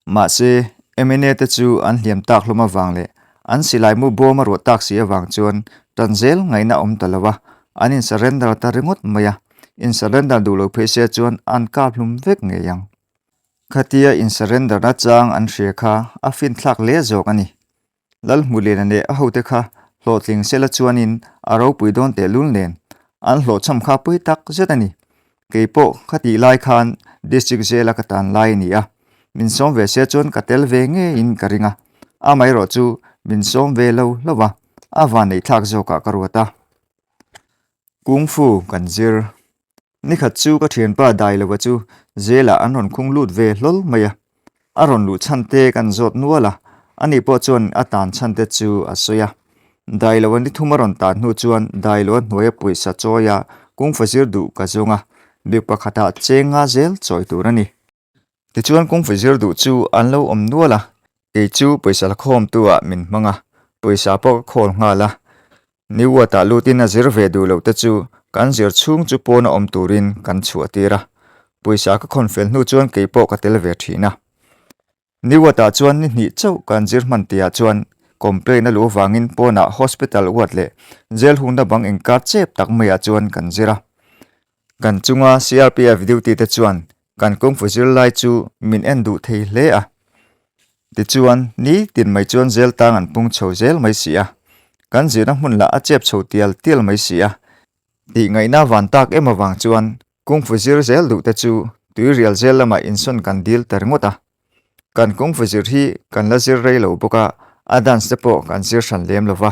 Mahse, MNA te chu an hliam tak hlawm avang leh an silai mu bawm a ruah tak si avang chuan tan zel ngaihna awm ta lo a, an in surrender ta ringawt mai a, in surrender duh lo phei se chuan an kap hlum vek ngei ang. Khatia in surrender na chang an hria kha a finthlak hle zawk a ni. Lalhmuliana leh a hote kha hlawhtling sela chuanin a ropui dawn tehlul nen an hlawhchham kha pui tak zet a ni. Kei pawh kha tih lai khan District Jail-a ka tan lai a ni a, min sawm ve sia chuan ka tel ve ngeiin ka ring a, amaherawh chu min sawm ve lo hlauh a, a vanneih thlak zawkah ka ruat a. Kung Fu kan zir. Nikhat chu ka thianpa Dailova chu jail-ah an rawn khung lut ve hlawl mai a. A rawn luh chhan te kan zawt nual a, ani pawh chuan a tan chhan te chu a sawi a. Dailova ni thum a rawn tan hnu chuan Dailova hnuaia pawisa chawia kungfa zir duh ka zawng a, bik pakhatah cheng nga zel chawi tur a ni. Tichuan kungfu zir duh chu an lo awm nual a, kei chu pawisa la khawmtu ah min hmang a, pawisa pawh ka khawl nghal a. New World ah lutin a zir ve duh loh te chu kan zir chhung chu pawna awm turin kan chhuah tir a, pawisa ka khawn fel hnu chuan kei pawh ka tel ve thin a. New World ah chuan ni hnih chauh kan zir hman tihah chuan complain a luh avangin pawnah hospital ward leh jail hungna bang inkar chep tak maiah chuan kan zir a. Kan chunga CRPF duty te chuan kan kungfu zirlai chu min en duh thei hle a. Tichuan, ni tin mai chuan zel tang an pung chho zel mai si a. Kan zirna hmun lah a chep chho tial tial mai si a. Tih ngaihna van tak em avang chuan kungfu zir zel duh te chu tuirial zel lamah insawn kan dil ta ringawt a. Kan kungfu zir hi kan la zir rei lo bawk a, a dance te pawh kan zir hran lem lo va.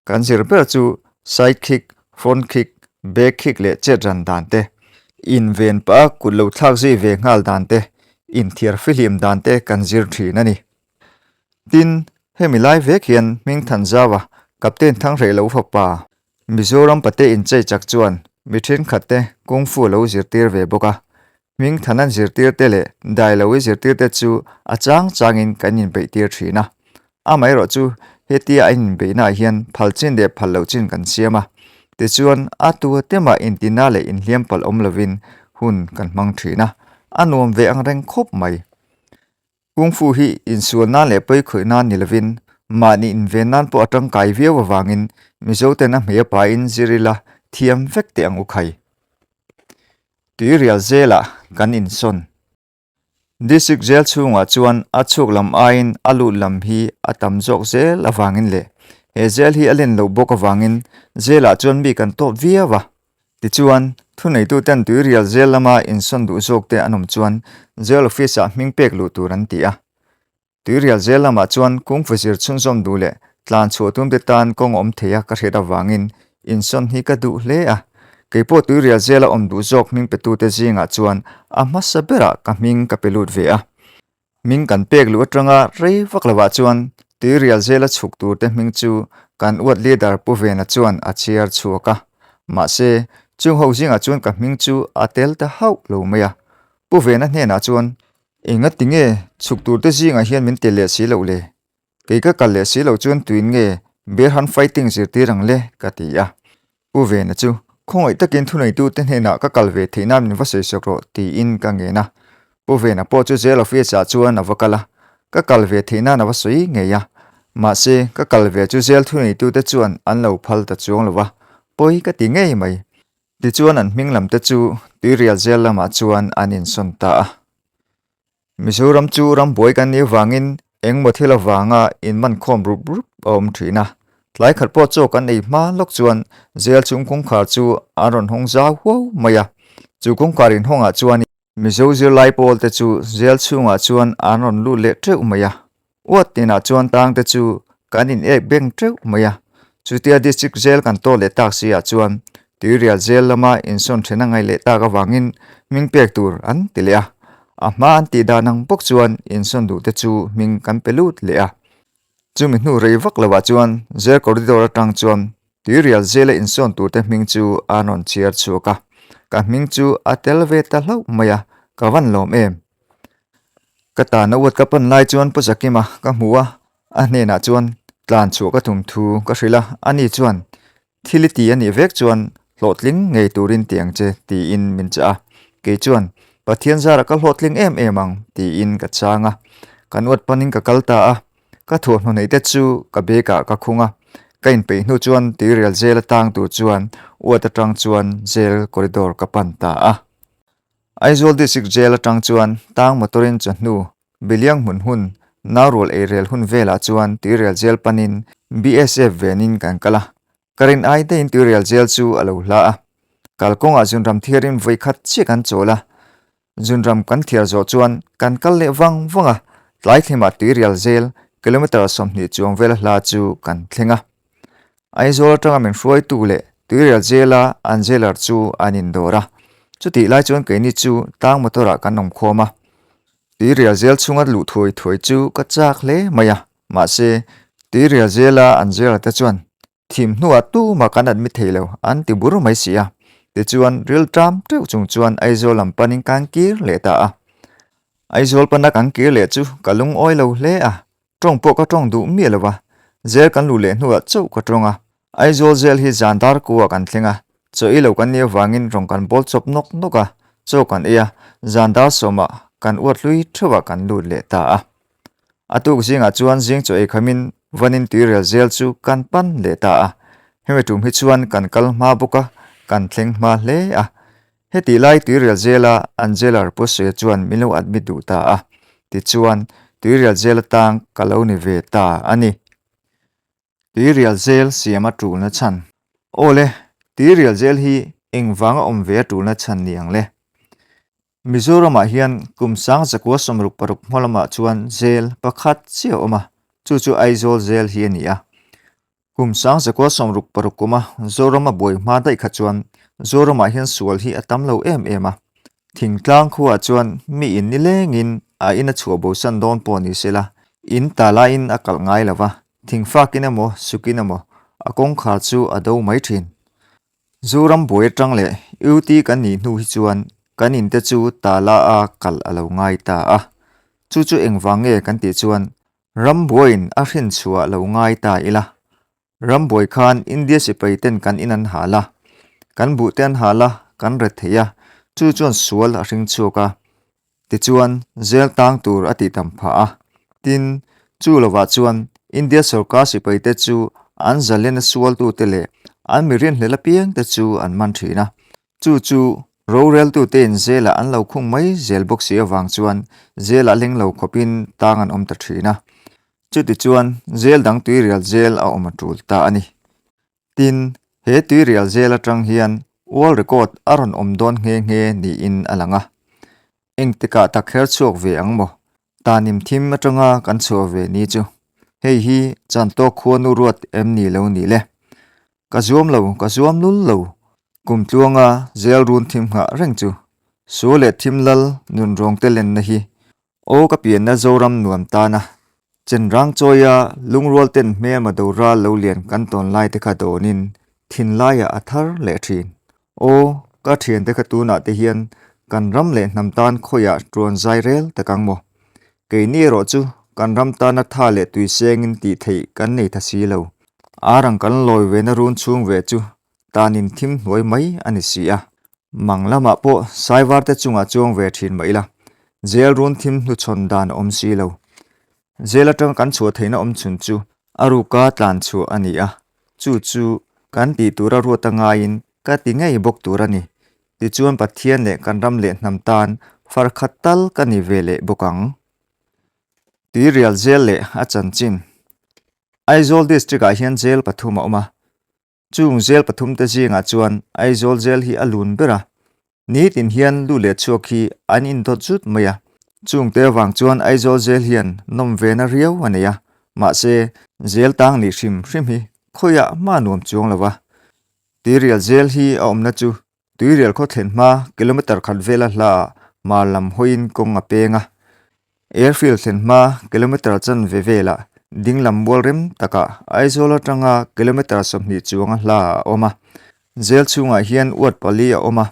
Kan zir ber chu side kick, front kick, back kick leh chet ran dan te, inven pah a kut lo thlak zui ve nghal dan te, inthiar fihlim dan te kan zir thin a ni. Tin, hemi lai vek hian Hmingthan Zaua, Captain Thanghreh lo fapa, Mizoram pate inchei chak chuan mi thenkhat te Kung Fu lo zirtir ve bawk a, Hmingthan an zirtir te leh Dailoui zirtir te chu a chang changin kan inbeih tir thin a. Amaherawh chu hetia a inbeihnaah hian phal chin leh phal loh chin kan siam a, tichuan a tu temah intina leh inhliam palh awm lovin hun kan hmang thin a, a nuam ve ang reng khawp mai. Kung Fu hi insual nan leh pawi khawih nan ni lovin mahni inven nan pawh a tangkai viau avangin Mizoten a hmei a pain zir ila thiam vek teh ang u khai. Tuirial zelah kan insawn. District Jail chhungah chuan a chhuk lam aiin a lut lam hi a tam zawk zel avangin leh he jail hi a len loh bawk avangin jail-ah chuan mi kan tawp viau a. Tichuan, thuneituten Tuirial Jail lama insawn duh zawkte an awm chuan Jail Office-ah hming pek luh tur an ti a. Tuirial zel lamah chuan kungfu zir chhunzawm duh leh tlan chhuah tumte tan kawng awm thei a ka hriat avangin insawn hi ka duh hle a. Keipawh tuirial zela awm duh zawk hming petute zingah chuan a hmasa berah ka hming ka pe lut ve a. Hming kan pek luh atanga rei vak lovah chuan tuirial zela chhuk turte hming chu kan uat leader Pu Vena chuan a chhiar chhuak a. Mahse, chung ho zingah chuan ka hming chu a tel ta hauh lo mai a. Pu Vena hnenah chuan Engati nge chhuk turte zingah hian min tel leh si loh le? Kei ka kal leh si loh chuan tuin nge Bear Hunt Fighting zirtir ang le? ka ti a. Pu Vena chu khawngaih takin thuneitute hnenah ka kal ve theih nan min va sawisak rawh tiin ka ngen a. Pu Vena pawh chu jail office ah chuan a va kal a, ka kal ve theih nan a va sawi ngei a. Mahse, ka kal ve chu jail thuneitute chuan an lo phal ta chuang lo va, pawi ka ti ngei mai. Tichuan an hming lam te chu Tuirial Jail lamah chuan an insawn ta a. Mizoram chu rambuai kan nih avangin engmaw thil avanga inman khawm rup rup a awm thin a. Tlai khat pawh chaw kan ei hma lawk chuan jail chung kawngkhar chu an rawn hawng zau huau mai a. Chu kawngkhar inhawngah chuan Mizo zirlai pawl te chu jail chhungah chuan an rawn lut leh teuh mai a. Uat tinah chuan tang te chu kan in ek beng teuh mai a. Chutia district jail kan tawh leh tak si ah chuan Tuirial jail lama insawn then a ngaih leh tak avangin hming pek tur an ti leh a. A hma an tih dan ang bawk chuan insawn duhte chu hming kan pe lut leh a. Chumi hnu rei vak lovah chuan jail corridor atang chuan tuirial jail-a insawn turte hming chu a rawn chhiar chhuak a. Ka hming chu a tel ve ta hlauh mai a, ka van lawm em? Ka tahna uat ka pan lai chuan Pu Zakima ka hmu a, a hnenah chuan tlan chhuah ka tum thu ka hrilh a, ani chuan Thil i ti a nih vek chuan hlawhtling ngei turin ti ang che tiin min chah a, kei chuan Pathian zarah ka hlawhtling em em ang tiin ka chang a, kan uat panin ka kal ta a, ka thuamhnaw neih te chu ka bag ah ka khung a, ka inpeih hnu chuan tuirial jail atang tur chuan uat atang chuan jail corridor ka pan ta a. Aizawl District Jail atang chuan tang motor in chawhnu Biliang hmun hun, naurual eirel hun velah chuan tuirial jail panin BSF venin kan kal a. Ka rin ai daihin tuirial jail chu a lo hla a. Kalkawngah zunram thiarin vawi khat chiah kan chawl a. Zunram kan thiar zawh chuan kan kal leh vang vang a, tlai thlimah tuirial jail kilometre 20 chuang vela hla chu kan thleng a. Aizawl atanga min hruaitu leh tuirial jail-a an jailer chu an indawr a. Chutih lai chuan keini chu tlang motor-ah kan awm khawm a. Tuirial jail chhunga luh thuai thuai chu ka chak hle mai a, mahse tuirial jail-a an jailer te chuan thim hnuah tumah kan admit thei lo an ti bur mai si a. Tichuan rilṭam teuh chung chuan Aizawl lam panin kan kir leh ta a. Aizawl pana kan kir leh chu ka lungawi lo hle a, Tawng pawh ka tawng duh miah lo va, jail kan luh leh hnuah chauh ka tawng a. Aizawl jail hi zan dar kuah kan thleng a, chaw ei lo kan nih avangin rawng kan bawl chawp nawk nawk a, chaw kan ei a, zan dar sawmah kan uat hlui theuhah kan lut leh ta a. A tuk zingah chuan zing chaw ei khamin vanin tuirel jail chu kan pan leh ta a, hemi tum hi chuan kan kal hma bawk a, kan thleng hma hle a. Hetih lai tuirial zela an jailer Pu Suia chuan min lo admit duh ta a, tichuan tuirial jail atang ka lo ni ve ta a ni. Tuirial jail siam a tulna chhan. Aw le, tuirial jail hi engvanga awm ve a tulna chhan ni ang le? Mizoramah hian kum 1966 hma lamah chuan jail pakhat chiah a awm a, chu chu Aizawl jail hi a ni a. Kum 1966 kuma Zorama buai hma daih kha chuan Zoramah hian sual hi a tam lo em em a. Thingtlang khuaah chuan mi in nilengin a in a chhuah bosan dawn pawh ni se la, in ta laiin a kalh ngai lo va, thingfakin emaw sukin emaw a kawngkhar chu a do mai thin. Zoram buai atang leh UT kan nih hnu hi chuan kan in te chu ta la a kalh a lo ngai ta a. Chu chu engvang nge kan tih chuan Rambuaiin a hrin chhuah lo ngai ta ila. Rambuai khan India sipai ten kan in an hal a, kan buh te an hal a, kan ret thei a, chu chuan sual a hring chhuak a. Tichuan, jail tang tur a tih tam phah a. Tin, chu lovah chuan India sorkar sipai te chu an zalen a sualtute leh an mi rinhlel apiang te chu an man thin a. Chu chu roreltutein zelah an lo khung mai zel bawk si avang chuan zelah leng lo khawpin tang an awm ta thin a. Chutichuan zel dang tuirial zel a awm a tul ta a ni. Tin, he tuirial zel atang hian world record a rawn awm dawn nghe nghe niin a lang a. Engtikah tak her chhuak ve ang maw? Tanim thim atanga kan chhuah ve ni chu. Hei hi Chantawk khuanu ruat em ni lo ni le? Ka zuam lo, ka zuam lul lo. Kum tluanga zel run thim nghah reng chu. Sual leh thim lal nun rawng te lenna hi. Aw ka pianna Zoram nuam tana. Chenrang chawia lungrual ten hmelma do ral lo lian kan tawn lai te kha dawnin thinlaiah a thar leh thin. Aw ka thiante kha tunah te hian kan ram leh hnam tan khawiah tuan zai rel tak ang maw? Keini erawh chu kan ram tana tha leh tui sengin tih theih kan nei tha si lo. Ar ang kan lawi ve na run chhung ve chu tanin thim hnuai mai a ni si a. Mang lamah pawh Saivar te chungah chuang ve thin mah ila, jail run thim hnuchhawn dan a awm si lo. Jail atanga kan chhuah theihna awm chhun chu a ruka tlan chhuah a ni a, chu chu kan tih tura ruat a ngaiin ka ti ngei bawk tur a ni. Tichuan Pathian leh kan ram leh hnam tan far khat tal ka ni ve leh bawk ang. Tuirial jail leh a chanchin. Aizawl District ah hian jail pathum a awm a, chung jail pathum te zingah chuan Aizawl jail hi a lun ber a, nitin hian lu leh chhuak hi an indawt zut mai a, chung te avang chuan Aizawl jail hian nawm ve na riau a nei a, mahse jail tang nih hrim hrim hi khawiah hma nuam chuang lo va. Tuirial jail hi a awmna chu Tuirial khaw thlen hma kilometre khat vela hlaah Hmar lam hawiin kawng a peng a. Airfield thlen hma kilometre chanve velah dinglam mual rem takah Aizawl atanga kilometre 20 chuanga hla a awm a. Jail chhungah hian ward pali a awm a,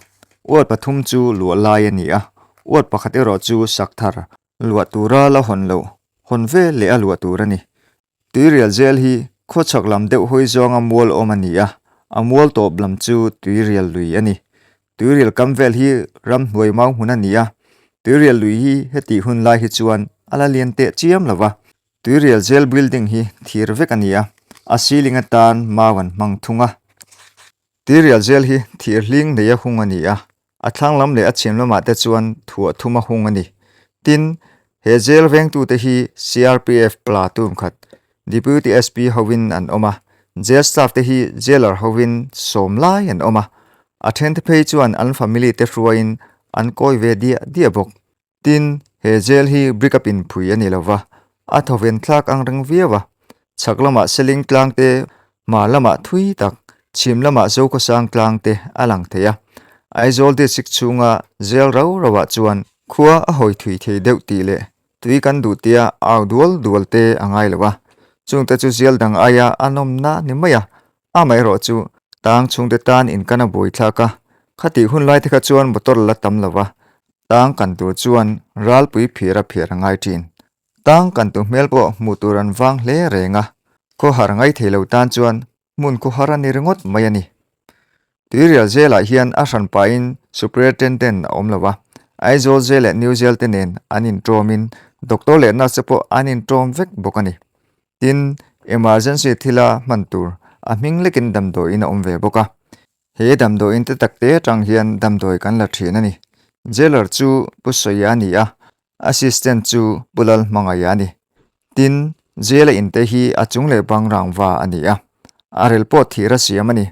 ward pathum chu luah lai a ni a, ward pakhat erawh chu sak thar luah tura la hawn loh, hawn vel leh a luah tur a ni. Tuirial jail hi khawchhak lam deuh hawi zawnga mual awm a ni a, a mual tawp lam chu Tuirial lui a ni. Tuirial kam vel hi ramhnuai mau hmun a ni a, Tuirial lui hi hetih hun lai hi chuan a la lian teh chiam lo va. Tuirial jail building hi thir vek a ni a, a ceiling atan mau an hmang thung a. Tuirial jail hi thir hling neia hung a ni a, A thlang lam leh a chhim lamah te chuan thuah thum a hung a ni. Tin, he jail vengtute hi CRPF platoon khat, Deputy SP hovin an awm a, jail staff te hi jailer hovin sawm lai an awm a, a thente phei chuan an family te hruaiin an kawi ve diah diah bawk. Tin, he jail hi brick a pinphui a ni lo va, a thawven thlak ang reng viau a. Chhak lamah Seling tlang te, hma lamah thui tak, chhim lamah Zokhawsang tlang te a lang thei a. Aizawl district chhunga jail rau rauah chuan khua a hawi thui thei deuh tih leh tui kan duh tia au dual dual te a ngai lo a. Chungte chu jail dang aia a nawmna ni mai a, Amaherawh chu tang chhungte tan inkan a buai thlak a, khatih hun lai te kha chuan motor la tam lo va, tang kan tur chuan ralpui phir a phiar a ngai thin. Tang kan tu hmel pawh hmuh tur an vang hle reng a, khawhar ngai thei lo tan chuan hmun khawhar a ni ringawt mai a ni. Tuirial zelah hian a hran pahin Superintendent a awm lo va, Aizawl zel leh New Zel te nen an inṭawmin doctor leh nurse te pawh an inṭawm vek bawk a ni. Tin, emergency thila hman tur a hming lekin damdawiin a awm ve bawk a. He damdawiin te takte atang hian damdawi kan la thin a ni. Jailer chu Pu Sawia a ni a, assistant chu Pu Lalhmangaia a ni. Tin, jail a inte hi a chung leh bang rangva a ni a, a rel pawh thir a siam a ni.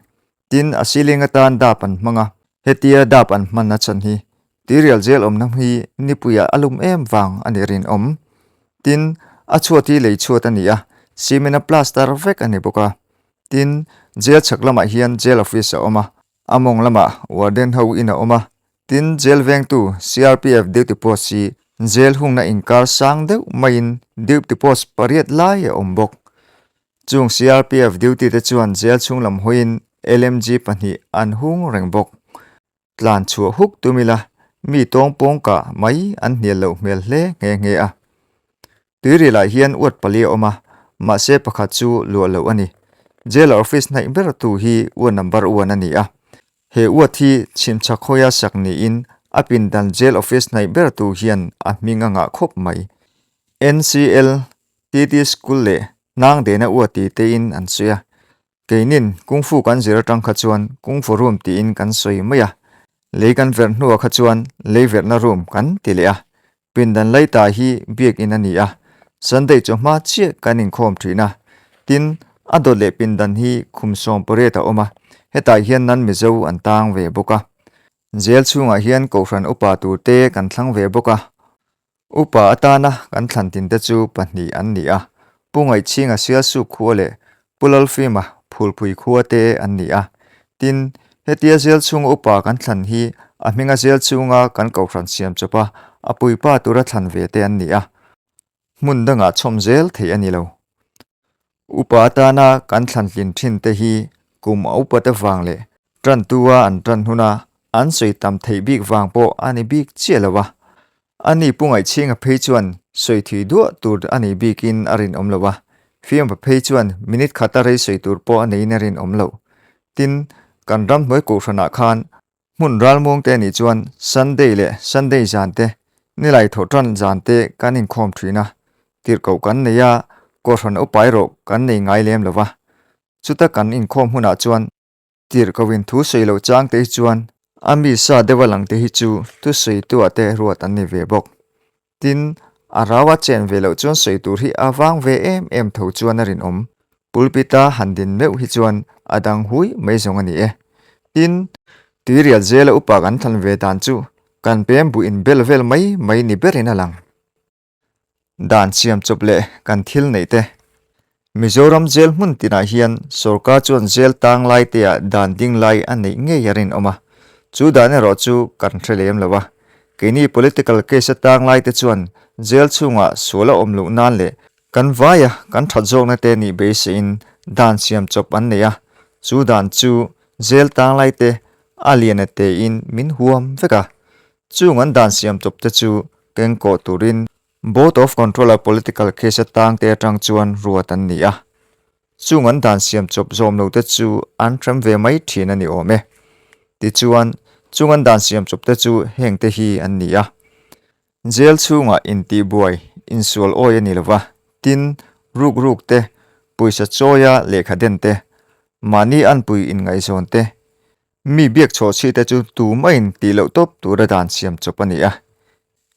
Tin, a ceiling atan dap an hmang a, hetia dap an hman a chhan hi Tirial jail awmna hi nipuiah a lum em vang a nih rinawm. Tin, a chhuat hi lei chhuat a ni a, cement a plaster vek a ni bawk a. Tin, jail chhak lamah hian jail office a awm a, a mawng lamah warden ho in a awm a. Tin, jail vengtu CRPF duty post hi jail hungna inkar sang deuh maiin duty post pariat lai a awm bawk. Chung CRPF duty te chuan jail chhung lam hawiin LMG pahnih an hung reng bawk. Tlan chhuah huk tum ila, mi tawng pawng kah mai an hnial loh hmel hle nghe nghe a. Tuirilah hian uat pali a awm a, mahse pakhat chu luah loh a ni. Jailer office hnaih ber tu hi uat number one a ni a. He uat hi chhimchhak hawia sak niin a pindan jail office hnaih ber tu hian a hming a ngah khawp mai. NCL, TT School leh Hnangdena uat ti tein an sawi a. Keinin Kung Fu kan zir atang kha chuan Kung Fu Room tiin kan sawi mai a, lei kan verh hnuah kha chuan lei verhna room kan ti leh a. Pindan Laita hi biakin a ni a, Sunday chawhma chiah kan inkhawm thin a. Tin, a dawt leh pindan hi khum 18 a awm a, hetah hian nan Mizo an tang ve bawk a. Jail chhungah hian Kohhran upa turte kan thlang ve bawk a, Upa atana kan thlan tinte chu pahnih an ni a, Pu Ngaihchhinga Sialsuk khua leh Pu Lalfima Phulpui khua te an ni a. Tin, hetia jail chhunga upa kan thlan hi a hminga jail chhunga kan kohhran siam chawpa a puipa tura thlan ve te an ni a, hmun dangah chhawm zel theih a ni lo. Upa atana kan thlan tlin thin te hi kum a upa te vang leh tantua an tan huna an sawi tam theih bik vang pawh a ni bik chiah lo a. A ni Pu Ngaihchhinga phei chuan sawi thui duah tur a nei bikin a rinawm lo a, Fiampa phei chuan minute khata rei sawi tur pawh a neiin a rinawm lo. Tin, kan ramhnuai kohhranah khan Hmun ralmuang te nih chuan Sunday leh Sunday zan te, nilai thawhtan zan te kan inkhawm thin a, tirhkoh kan nei a, kohhran upa erawh kan nei ngai lem lo va. Chuta kan inkhawm hunah chuan tirhkohin thu sawi loh chang te hi chuan a mi sa deuha lang te hi chu thusawitu ah te ruat an ni ve bawk. Tin, a rau a chen ve loh chuan sawi tur hi a vang ve em em tho chuan a rinawm. Pulpit-a han din meuh hi chuan a dang hui mai zawng a ni e. Tin, tuirial zela upa kan thlan ve dan chu kan pem buh inbel vel mai mai ni berin a lang. Dan siam chawp leh kan thil neih te. Mizoram jail hmun tinah hian sorkar chuan jail tang lai teah dan ding lai a neih ngei a rinawm a, chu dan erawh chu kan hre lem lo a. Keini political case a tang lai te chuan jail chhungah sual a awm loh nan leh kan vaia kan that zawkna te nih beiseiin dan siam chawp an nei a, chu dan chu jail tang lai te a lian a tein min huam vek a. Chung an dan siam chawp te chu keng kawh turin Board of Control a political case a tang te atang chuan ruat an ni a. Chung an dan siam chawp zawm lo te chu an hrem ve mai thin a ni awm e. Tichuan, chung an dan siam chawp te chu heng te hi an ni a. Jail chhungah intihbuai, insual awi a ni lo va, tin, ruk ruk te, pawisa chawia lehkha den te, mahni anpui inngaihzawn te, mi biak chhawh chhi te chu tumah tih loh tawp tura dan siam chawp a ni a.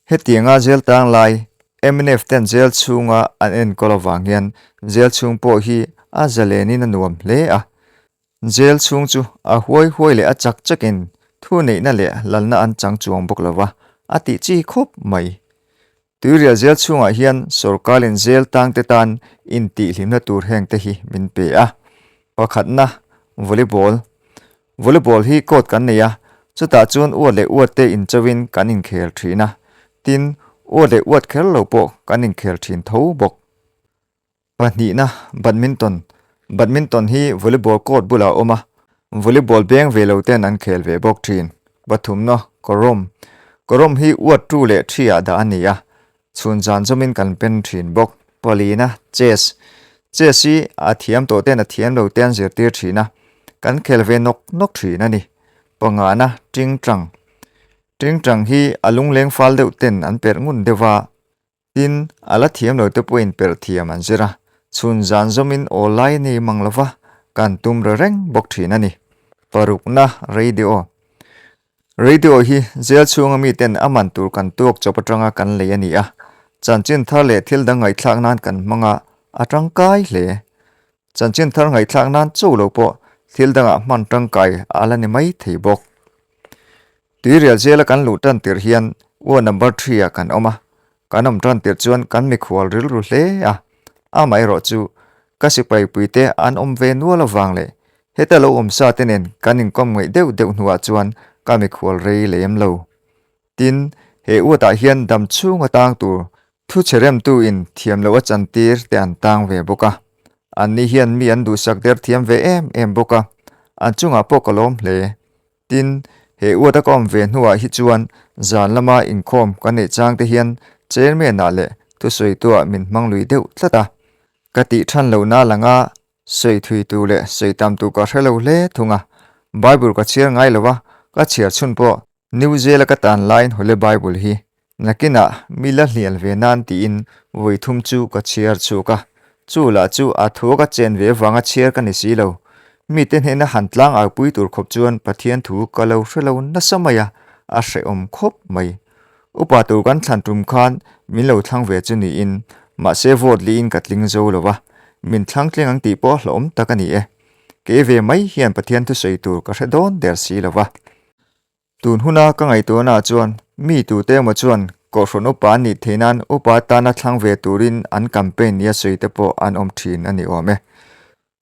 Hetianga jail tang lai mnf ten jail chhunga an enkawl avang hian jail chhung pawh hi a zalenin a nuam hle a. Jail chhung chu a huai huai leh a chak chakin thu neihna leh lalna an chang chuang bawk lo va, a tih chi khawp mai. Tuirial jail chhungah hian sawrkarin jail tangte tan intihhlimna tur hengte hi min pe a. Pakhatna, Volleyball. Volleyball hi court kan nei a, chutah chuan uat leh uat te inchauhin kan inkhel thin a, tin, uat leh uat kher lo pawh kan inkhel thin tho bawk. Pahnihna, Badminton. Badminton hi volleyball court bulah a awm a, volleyball beng ve lo ten an khel ve bawk thin. Pathumna, Kawrawm. Kawrawm hi uat tu leh thi ah dah a ni a, Chhun zan zawmin kan pen thin bawk. Palina, Chess. Chess hi a thiam tawh ten a thiam lo te an zirtir thin a, kan khel ve nawk nawk thin a ni. Pangana, Tingtang. Tingtang hi a lungleng fal deuh ten an perh ngun deuh va, tin a la thiam lo te pawhin perh thiam an zir a, chhun zan zawmin aw lai nei mang lo va, kan tum re reng bawk thin a ni. Parukna, Radio. Radio hi jail chhunga miten a man tur kan tuak chawp atanga kan lei a ni a, chanchin thar leh thil dang ngaihthlak nan kan hmang a, a tangkai hle. Chanchin thar ngaihthlak nan cho lo pawh thil dangah hman tangkai a la ni mai thei bawk. Tuirial jail a kan luh tan tirh hian ward number threeah kan awm a, Kan awm tan tirh chuan kan mikhual rilru hle a, amaherawh chu ka sipai puite an awm ve nual avang leh heta lo awm sa te nen kan inkawm ngaih deuh deuh hnuah chuan ka mikhual rei lem lo. Tin, he uatah hian dam chhung atang tur thu che remtu in thiam loh a chantir te an tang ve bawk a. Anni hian mi an duhsak der thiam ve em em bawk a, an chungah pawh ka lawm hle. Tin, he uata ka awm ve hnuah hi chuan zan lama inkhawm ka neih chang te hian chairman-ah leh thusawituah min hmang lui deuh tlat a. Ka tih than lohna langa sawi thui tu leh sawi tam tu ka hre lo hle thung a. Bible ka chhiar ngai lo a, ka chhiar chhun pawh New Zealand ka tan laiin Holy Bible hi Nakinah mi la hlial ve nan tiin vawi thum chu ka chhiar chhuk a, chu lah chu a thua ka chen ve vanga chhiar ka ni si lo. Mite hnena han tlang aupui tur khawp chuan Pathian thu ka lo hre lo nasa mai a, a hrehawm khawp mai. Upa tur kan thlan tum khan min lo thlang ve chu niin, mahse vote liin ka tling zo lo va, min thlang tling ang tih pawh hlauhawm tak a ni e. Kei ve mai hian Pathian thusawi tur ka hre dawn der si lo va. Tun huna ka ngaihtuahnaah chuan mi tute emaw chuan Kohhran upa an nih theih nan upa tana thlang ve turin an campaign nia sawi te pawh an awm thin a ni awm e.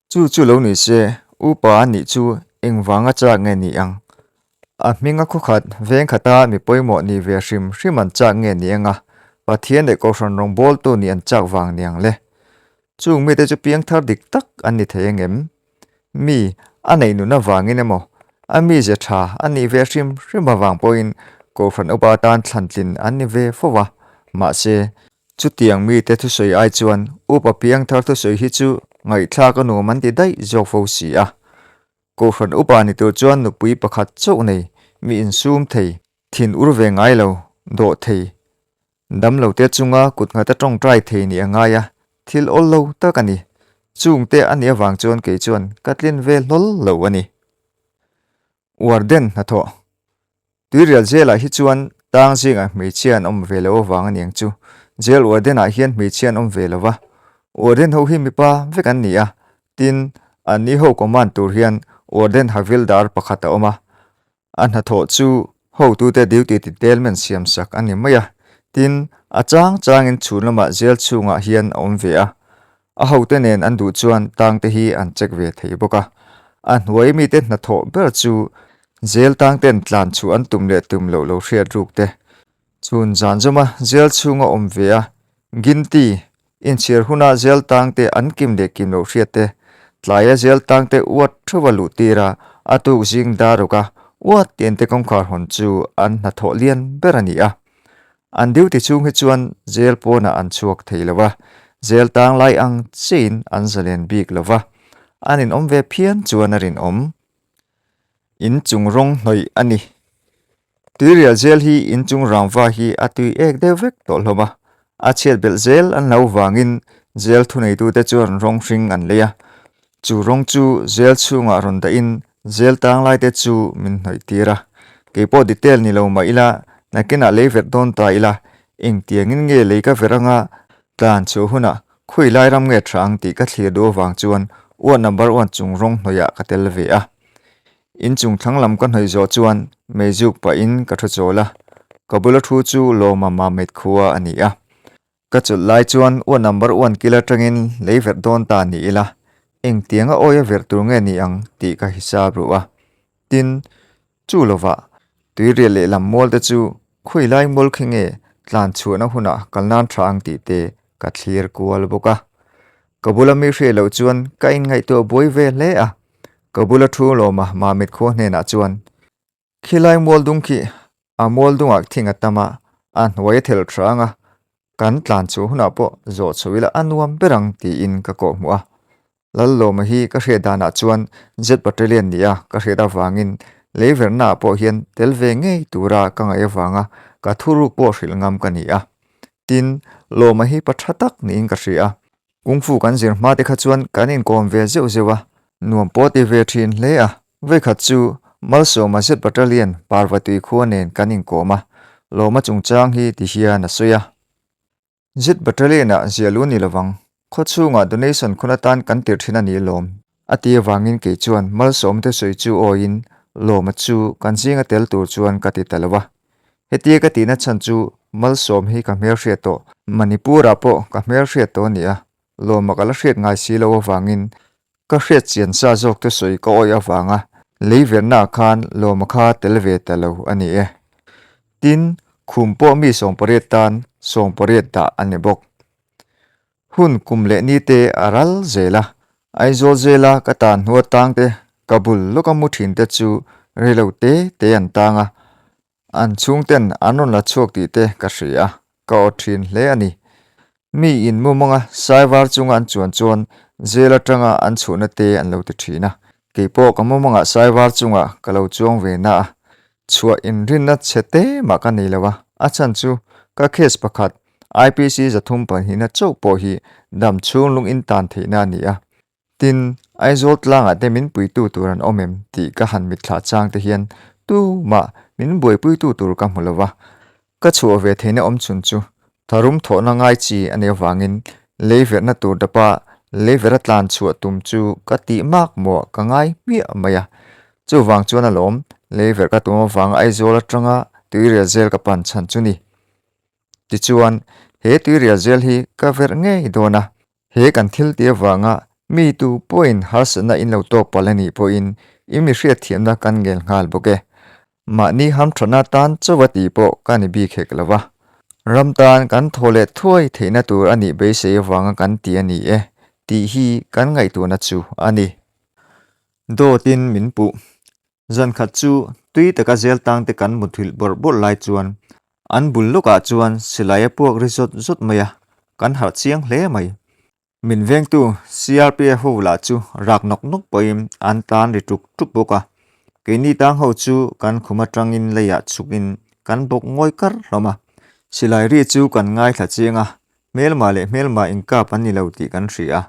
Chu chu lo ni se, upa an nih chu engvanga chak nge ni ang? A hminga khawkhat veng khata mi pawimawh ni ve hrim hrim an chak nge ni anga Pathian leh Kohhran rawngbawltu nih an chak vang ni ang le? Chung mite chu piangthar dik tak an ni thei angem? Mi a neih nun avangin emaw, a mizia tha a nih ve hrim hrim avang pawhin Kohhran upa tan thlantlin an ni ve fo va. Mahse, chutiang mite thusawi ai chuan upa piangthar thusawi hi chu ngaihthlak a nuam an ti daih zawk fo si a. Kohhran upa ni tur chuan nupui pakhat chauh nei, mi insum thei, thin ur ve ngai lo, dawh thei, Damlote chunga kut nghata tawngtai thei nih a ngai a, thil awl lo tak a ni. Chungte a nih avang chuan kei chuan ka tlin ve hlawl lo a ni. Warden hnathawh. Tuirial jail-ah hi chuan tang zingah hmeichhia an awm ve lo avang a niang chu. Jail warden-ah hian hmeichhia an awm ve lo va. Warden ho hi mipa vek an ni a, tin, anni ho command tur hian warden havildar pakhat a awm a. A hnathawh chu hotute duty ti telmen siam sak a ni mai a, tin, a chang changin chhun lamah jail chhungah hian a awm ve a. A hote nen an duh chuan tangte hi an check ve thei bawk a. A hnuai mite hnathawh ber chu jail tangten tlan chhuah an tum leh tum loh lo hriat ruk te. Chhun zan zawma jail chhunga awm ve a, Ginti, inchhir huna jail tangte an kim leh kim loh hriat te, tlaia jail tangte uat theuha luh tir a, a tuk zing dar ruk a, uat tian te kawngkhar hawn chu an hnathawh lian ber a ni a. An duty chhung hi chuan jail pawnah an chhuak thei lo a, jail tang lai ang chiahin an zalen bik lo va, an inawm ve phian chuan a rinawm. In chung rawng hnawih a ni. Tuirial zel hi in chung rangva hi a tui ek deuh vek tawh hlawm a, a chhiat belh zel an lo vangin jail thuneitute chuan rawng hring an lei a. Chu rawng chu jail chhungah rawn dahin jail tanglaite chu min hnawih tir a. Keipawh detail ni lo mah ila, nakinah lei verh dawn ta ila, engtiangin nge lei ka verh anga tlan chhuah hunah khawi lai ram nge tha ang tih ka thlir duh avang chuan uat number one chung rawng hnawihah ka tel ve a. In chung thlang lam ka hnawih zawh chuan meizuk pahin ka thu chawl a, ka bula thu chu Lawma Mamet khua a ni a. Ka chawlh lai chuan uat number one kil atangin lei verh dawn ta ni ila, engtianga awi a verh tur nge ni ang tih ka hisap ruh a. Tin, chu lovah tuirial lehlam mual te chu khawi lai mual khi nge tlan chhuahna hunah kal nan tha ang tih te ka thlir kual bawk a. Ka bula mi hriat loh chuan ka inngaihtuah buai ve hle a, ka bula thu lawma Mamit khua hnenah chuan, Khilai mual dung khi a mual dungah thing a tam a, a hnuai a thelh hrang a, kan tlan chhuah hunah pawh zawh chho ila a nuam ber ang tiin ka kawhhmuh a. Lallawma hi ka hriat danah chuan Jet Battalion nia ka hriat avangin leiverhnaah pawh hian tel ve ngei tura ka ngaih avanga ka thuruk pawh hrilh ngam ka ni a. Tin, Lawma hi pa tha tak niin ka hria a. Kung Fu kan zir hma te kha chuan kan inkawm ve zeuh zeuh a, nuam pawh ti ve thin hle a. Vawikhat chu Malsawma Jet Battalion Parvatui khua nen kan inkawm a, Lawma chungchang hi ti hian a sawi a. Zit Battalion-ah ziah lu ni lovang, khaw chhungah donation khun atan kan tir thin a ni lawm, a ti avangin kei chuan malsawmte sawi chu awiin lawma chu kan zinga tel tur chuan ka ti ta lo a. Hetia ka tihna chhan chu malsawm hi ka hmelhriat tawh, Manipur-ah pawh ka hmelhriat tawh a ni a, lawma ka la hriat ngai si lo avangin ka hriat chian sa zawkte sawi ka awih avanga lei verhnaah khan lawma kha tel ve ta lo a ni e. Tin, khum pawh mi 80 tan 80 dah a ni bawk. Hun kum leh ni te a ral zel a, Aizawl zela ka tan hnu atangte ka bul lawka mu thinte chu reilo te te an tang a, An chhungten an rawn la chhuak tih te ka hria a, ka aw thin hle a ni. Mi in mumanga saivar chunga an chuan chuan jail atanga an chhuahna te an lo ti thin a. Kei pawh ka mumanga saivar chunga ka lo chuang ve na a, chhuah inrinna chhe te mah ka nei lo a, a chhan chu ka case pakhat IPC 302 na chauh pawh hi dam chhung lung in tan theihna a ni a. Tin, Aizawl tlangah te min puitu tur an awm em tih ka han mitthlah chang te hian tumah min buaipuitu tur ka hmu lo va. Ka chhuah ve theihna awm chhun chu tharum thawhna ngai chi a nih avangin lei verhna tur dapa lei verh a tlan chhuah tum chu ka tih mak mawh ka ngai hmiah mai a. Chuvang chuan alawm lei verh ka tum avanga Aizawl atanga tuirial zel ka pan chhan chu ni. Tichuan, he tuirial zel hi ka verh ngei dawn a. He kan thil tih avanga mi tu pawhin harsatna in lo tawk palh a nih pawhin i mi hriatthiamna kan ngel nghal bawk e. Mahni hamthatna tan chauha tih pawh ka ni bik hek lo va. Ram tan kan thaw leh thuai theihna tur a nih beisei avanga kan ti a ni e tih hi kan ngaihtuahna chu a ni. Dawtin min puh. Zan khat chu tui taka zel tangte kan muthilh bawrh bawrh lai chuan an bul lawkah chuan silai a puak ri zawt zawt mai a, kan harh chiang hle mai. Min vengtu CRPF ho lah chu rak nawk nawk pawhin an tan ri tuk tuk bawk a, keini tang ho chu kan khum atangin leiah chhukin kan bawk ngawi kar hlawm a. Silai ri chu kan ngaithla chiang a, Hmelma leh hmelma inkap an ni lo tih kan hria a,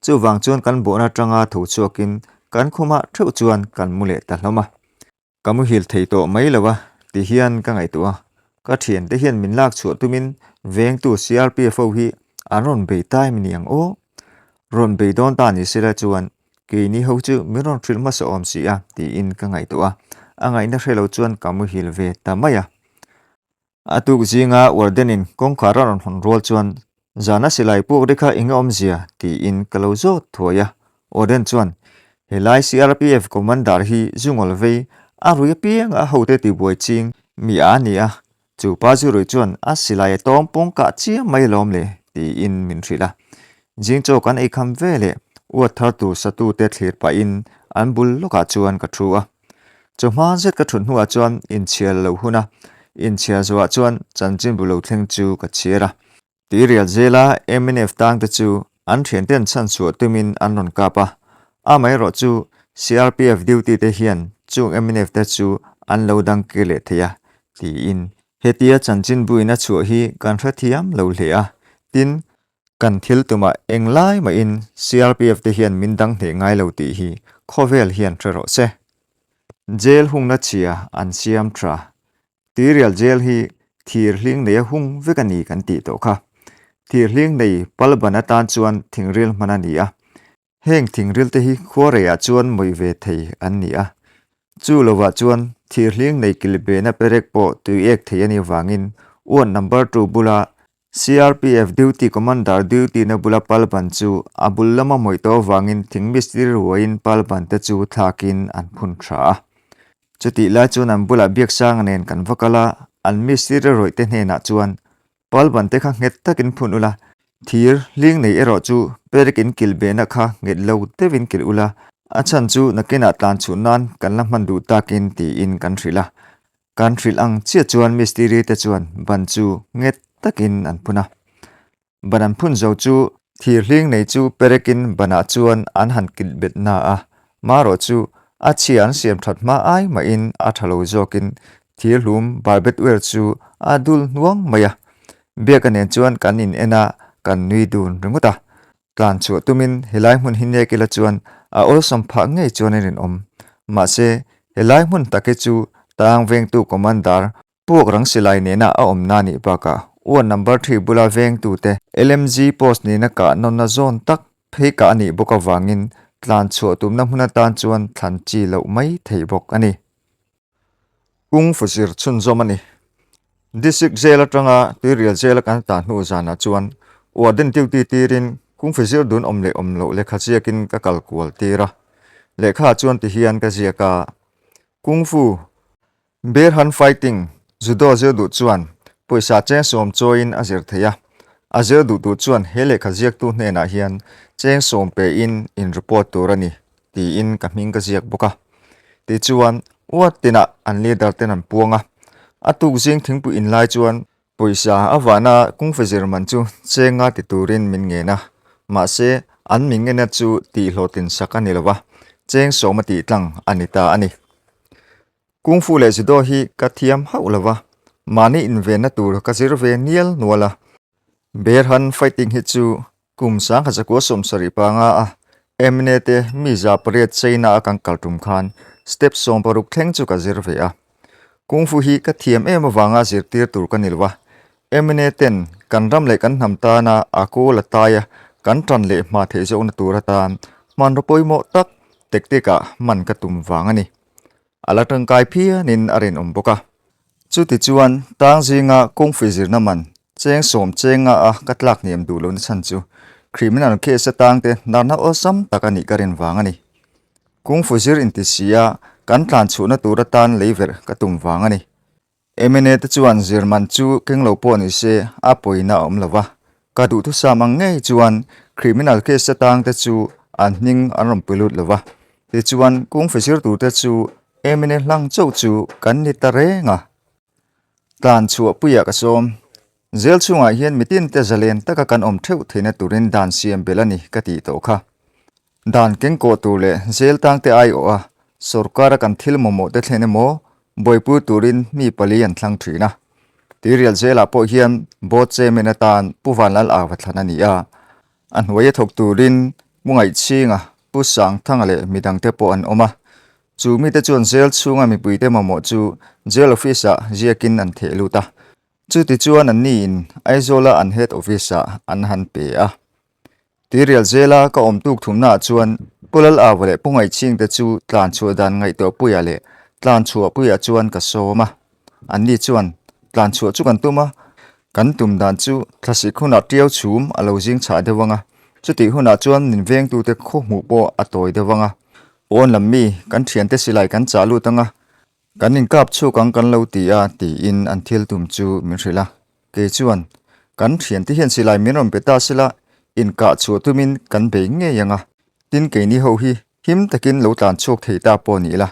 chuvang chuan kan bawhna atanga tho chhuakin kan khumah theuh chuan kan mu leh ta hlawm a. Ka muhil thei tawh mai lo a ti hian ka ngaihtuah a, ka thiante hian min lak chhuah tumin vengtu CRPF ho hi an rawn bei ta em ni ang aw? Rawn bei dawn ta ni sela chuan keini ho chu min rawn hrilh hmasa awm si a tiin ka ngaihtuah a, a ngaihna hre lo chuan ka muhil ve ta mai a. A tuk zinga Warden-in kawngkhar a rawn hawn rual chuan, Zana silai puk ri kha eng awmzia? tiin ka lo zawt thuai a. Warden chuan, Helai CRPF Commander hi zu ngawl vei, a rui apianga a hote tibuai ching mi a ni a. Chu pa zurui chuan a silai a tawng pawng kah chiam mai alawm le tiin min hrilh a. Zing chaw kan ei kham ve leh uat thar tur satute thlir pahin an bul lawkah chuan ka thu a. Chawhma zet ka thut hnuah chuan inchhiar lo hun a, inchhiar zawhah chuan chanchinbu lo thleng chu ka chhiar a. Tuirial zela mnf tangte chu an thianten chhanchhuah tumin an rawn kap a, amaherawh chu CRPF duty te hian chung mnf te chu an lo dang kir leh thei a, tiin. Hetia chanchinbuin a chhuah hi kan hrethiam lo hle a, tin, kan thil tumah englai mahin CRPF te hian min dang hneh ngai lo tih hi khawvel hian hre rawh se. Jail hungna chhia an siam tha. Tuirial jail hi thir hling nei a hung vek a ni kan tih tawh kha. Thir hling nei pal ban atan chuan thingril hman a ni a. Heng thingril te hi khuareiah chuan mawih ve thei an ni a. Chu lovah chuan thir hling nei kilhbehna perek pawh tui ek thei a nih vangin uan number two bula CRPF duty commander duty na bula pal ban chu a bul lama mawih tawh avangin thing mistiri ruaiin pal ban te chu thlakin an phun tha a. Chutih lai chuan an bulah Biaksanga nen kan va kal a, an mistiri rawih te hnenah chuan pal ban te kha nghet takin phun ula, thir hling nei erawh chu perek in kilh behna kha nghet lo deuhin kilh ula, a chhan chu nakinah tlan chhuh nan kan la hman duh takin tiin kan hrilh a. Kan hrilh ang chiah chuan mistiri te chuan ban chu nghet takin an phun a. Ban an phun zo chu thir hling nei chu perekin banah chuan an han kilh bet na a, marawh chu a chhia an siam that hma ai mahin a tha lo zawkin thir hlum barbed wire chu a dul hnuang mai a. Biaka nen chuan kan in en a, kan nui dun ringawt a. Tlan chhuah tumin helai hmun hi nek ila chuan a awlsam phah ngei chuan a rinawm. Mahse, helai hmun tak hi chu tang vengtu commander puak rang silai nena a awmna nih bakah uan number three bula vengtute LMG post nena kah nawnna zawn tak phei kah a nih bawk avangin tlan chhuah tumna hmun atan chuan thlan chi loh mai thei bawk a ni. Kung fu zir chhunzawm a ni. District Jail atanga Tuirial Jail a kan tah hnu zanah chuan Warden duty tirin Kung fu zir dun awm leh awm loh lehkha ziakin ka kal kual tir a. Lehkha chuan ti hian ka ziak a, Kung Fu, Bear Hunt Fighting, Judo zir duh chuan pawisa cheng sawm chawiin a zir thei a. A zir duh tur chuan he lehkha ziaktu hnenah hian cheng sawm pein in report tur a ni. tiin ka hming ka ziak bawk a. Tichuan, uat tinah an leader ten an puang a. A tuk zing thingpui in lai chuan pawisa a vahna kungfe zir man chu chenga ti turin min ngen a. Mahse, an min ngena chu tihhlawhtlin sak a ni lo va, cheng sawma tih tlang a ni ta a ni. Kungfu leh judo hi ka thiam hauh lo va, mahni invenna tur ka zir ve nial nual a. Berhan fighting hi chu Kum sangkhat zakua 70 panga a mna te mi 800 China a kan kal tum khan step 60 thleng chu ka zir ve a. Kung Fu hi ka thiam em avanga zirtir tur ka ni lo a. Mna ten kan ram leh kan hnam tana a kawl a tai a kan tan leh hma theih zawkna tur atan hmanraw pawimawh tak tactic ah hman ka tum vang a ni. A la tangkai phianin a rinawm bawk a. Chutichuan, tang zinga kawngfui zirna man cheng sawm cheng nga a ka tlak hniam duh lohna chhan chu criminal case atangte narna awlsam tak a nih ka rin vang a ni. Kungfu zir inti si a kan tlan chhuhna tur atan lei verh ka tum vang a ni. Mna te chuan zir man chu keng lo pawh ni se a pawina a awm lo va, ka duhthusam ang ngei chuan criminal case atang te chu an hming an rawn pui lut lo va, tichuan kungfu zir tur te chu mna hlang chauh chu kan ni ta reng a. Tlan chhuah puiah ka sawm. Zel chhungah hian mitin te zalen taka kan awm theuh theihna turin dan siam belh a ni ka tih tawh kha. Dan kengkawh tur leh zel tangte aiawh a, sorkara kan thil mamawh te thlen emaw buaipui turin mi pali an thlang thin a. Tuirial zelah pawh hian board chairman atan Pu Vanlal Ava thlan a ni a, a hnuaia thawk turin Pu Ngaihchhinga, Pu Sangthanga leh midangte pawh an awm a. Chu mite chuan zel chhunga mipuite mamawh chu jail office-ah ziakin an theh lut a. Chutichuan anniin Aizawla an head office-ah an han pe a. Tirial zela ka awm tuk thumnaah chuan Pu Lal Ava leh Pu Ngaihchhing te chu tlan chhuah dan ngaihtuah puiah leh tlan chhuah puiah chuan ka sawm a. Anni chuan tlan chhuah chu kan tum a, kan tum dan chu thlasik hunah tiau chhum a lo zing chhah deuh ang a, chutih hunah chuan min vengtute khaw hmuh pawh a tawi deuh ang a, pawn lam mi kan thiante silai kan chah lut ang a. Kan inkap chhuk ang kan lo ti a tiin an thil tum chu min hrilh a. Kei chuan, Kan thiante hian silai min rawn pe ta sela, inkah chhuah tumin kan bei ngei ang a. Tin keini ho hi him takin lo tlan chhuak thei ta pawh ni ila,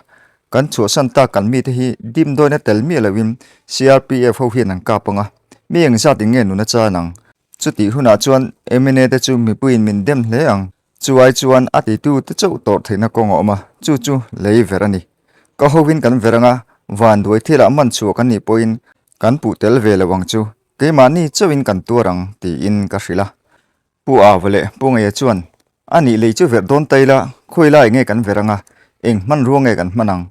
kan chhuahsan tak kan mite hi dimdawina tel miah loin CRPF ho hian an kap ang a, mi engzat in nge nun a chan ang? Chutih hunah chuan mna te chu mipuiin min dem hle ang. Chu ai chuan a titu te chauh tawrh theihna kawng a awm a, chu chu lei ver a ni. Ka hovin kan ver ang a, van duai thilah man chhuah kan nih pawhin kan puh tel ve lo ang chu, keimahni chauhin kan tuar ang tiin ka hrilh a. Pu Ava leh Pu Ngeia chuan, A nih lei chu verh dawn ta ila, khawi lai nge kan ver ang a, eng hmanrua nge kan hman ang?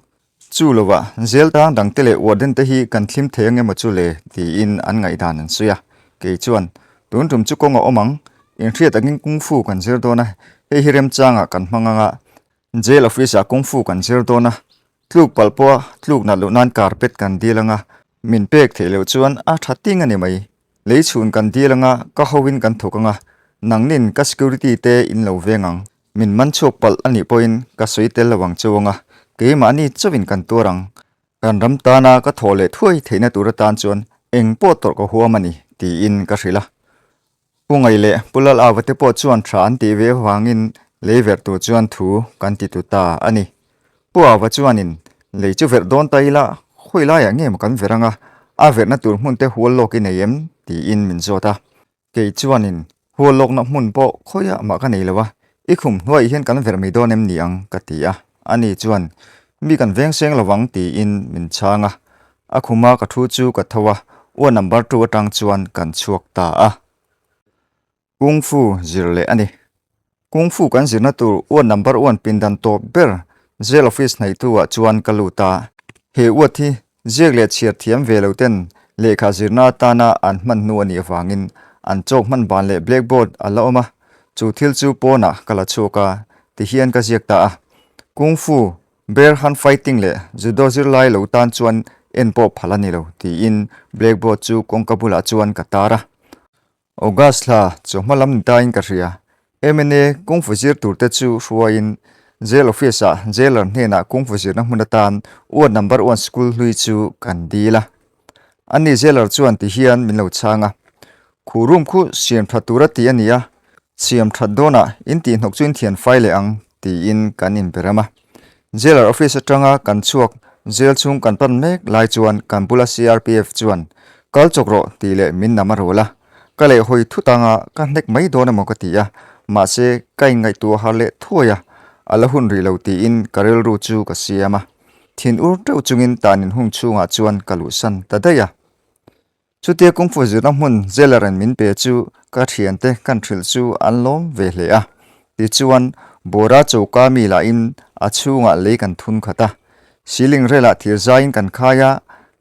Chu lovah, zel tang dangte leh warden te hi kan thlim thei ang emaw chu le? tiin an ngaihdan an sawi a. Kei chuan, Tun tum chu kawng a awm ang, inhriat angin kung fu kan zir dawn a, hei hi remchangah kan hmang ang a, jail office ah kung fu kan zir dawn a, tluk palh pawha tluk nat loh nan carpet kan dil ang a, min pek theih loh chuan a tha ting a ni mai. Lei chhun kan dil ang a, ka hoin kan thawk ang a, nangnin ka security te in lo veng ang. Min man chhuak palh a nih pawhin ka sawi tel lo ang chu anga, keimahni chauhin kan tuar ang. Kan ram tana ka thawh leh thuai theihna tur atan chuan eng pawh tawrh ka huam a ni, tiin ka hrilh a. Pu Ngai leh Pu Lal Ava te pawh chuan tha an tih ve avangin lei verh tur chuan thu kan ti tu ta a ni. Pu Ava chuanin, Lei chu verh dawn ta ila, khawi laiah nge maw kan verh anga, a verhna tur hmun te hual lawk i nei em? tiin min zawt a. Kei chuanin, Hual lawkna hmun pawh khawiah mah ka nei lo a, i khum hnuaiah hian kan verh mai dawn em ni ang? ka ti a. Ani chuan, Mi kan veng seng lo vang tiin min chhang a. A khuma ka thu chu ka tho a, ua number two atang chuan kan chhuak ta a. Kung Fu zir leh a ni. Kung Fu kan zirna tur ua number one pindan tawp ber jail office hnaihtu ah chuan ka lut a. He uat hi Ziak leh chhiar thiam ve lo ten lehkha zirna atana an hman hnu a nih avangin an chalk hman ban leh blackboard a la awm a, chu thil chu pawnah ka la chhuak a, tihian ka ziak ta a. Kung Fu, Bear Hunt Fighting leh Judo zirlai lo tan chuan en pawh phal a ni lo, tiin blackboard chu kawngka bulah chuan ka tar a. August thla chawhma lam ni tain ka hria. MNA kung fu zir tur te chu hruaiin Jail Office ah Jailer hnenah kung fu zirna hmun atan Ward Number One School hlui chu kan dil a. Ani Jailer chuan ti hian min lo chhang a, Khu room khu siam tha tur a ti a ni a, siam that dawnah in tihhnawk chu in thian fai leh ang tiin kan inberem a. Jailer office atanga kan chhuak jail chhung kan pan mek lai chuan kan bula CRPF chuan kal chawk rawh tih leh min nam a rual a, ka leh hawi thut anga ka hnek mai dawn emaw ka ti a, mahse ka inngaihtuah har leh thuai a, a la hun rih lo tiin ka rilru chu ka siam a, thin ur teuh chungin tan inhung chhungah chuan ka luhsan ta daih a. Chutia kungfu zirna hmun jailer in min pe chu ka thiante kan hrilh chu an lawm ve hle a. Tichuan, Bora choka mi lahin a chhungah lei kan thun khat a. Ceiling relah thir zaiin kan khai a,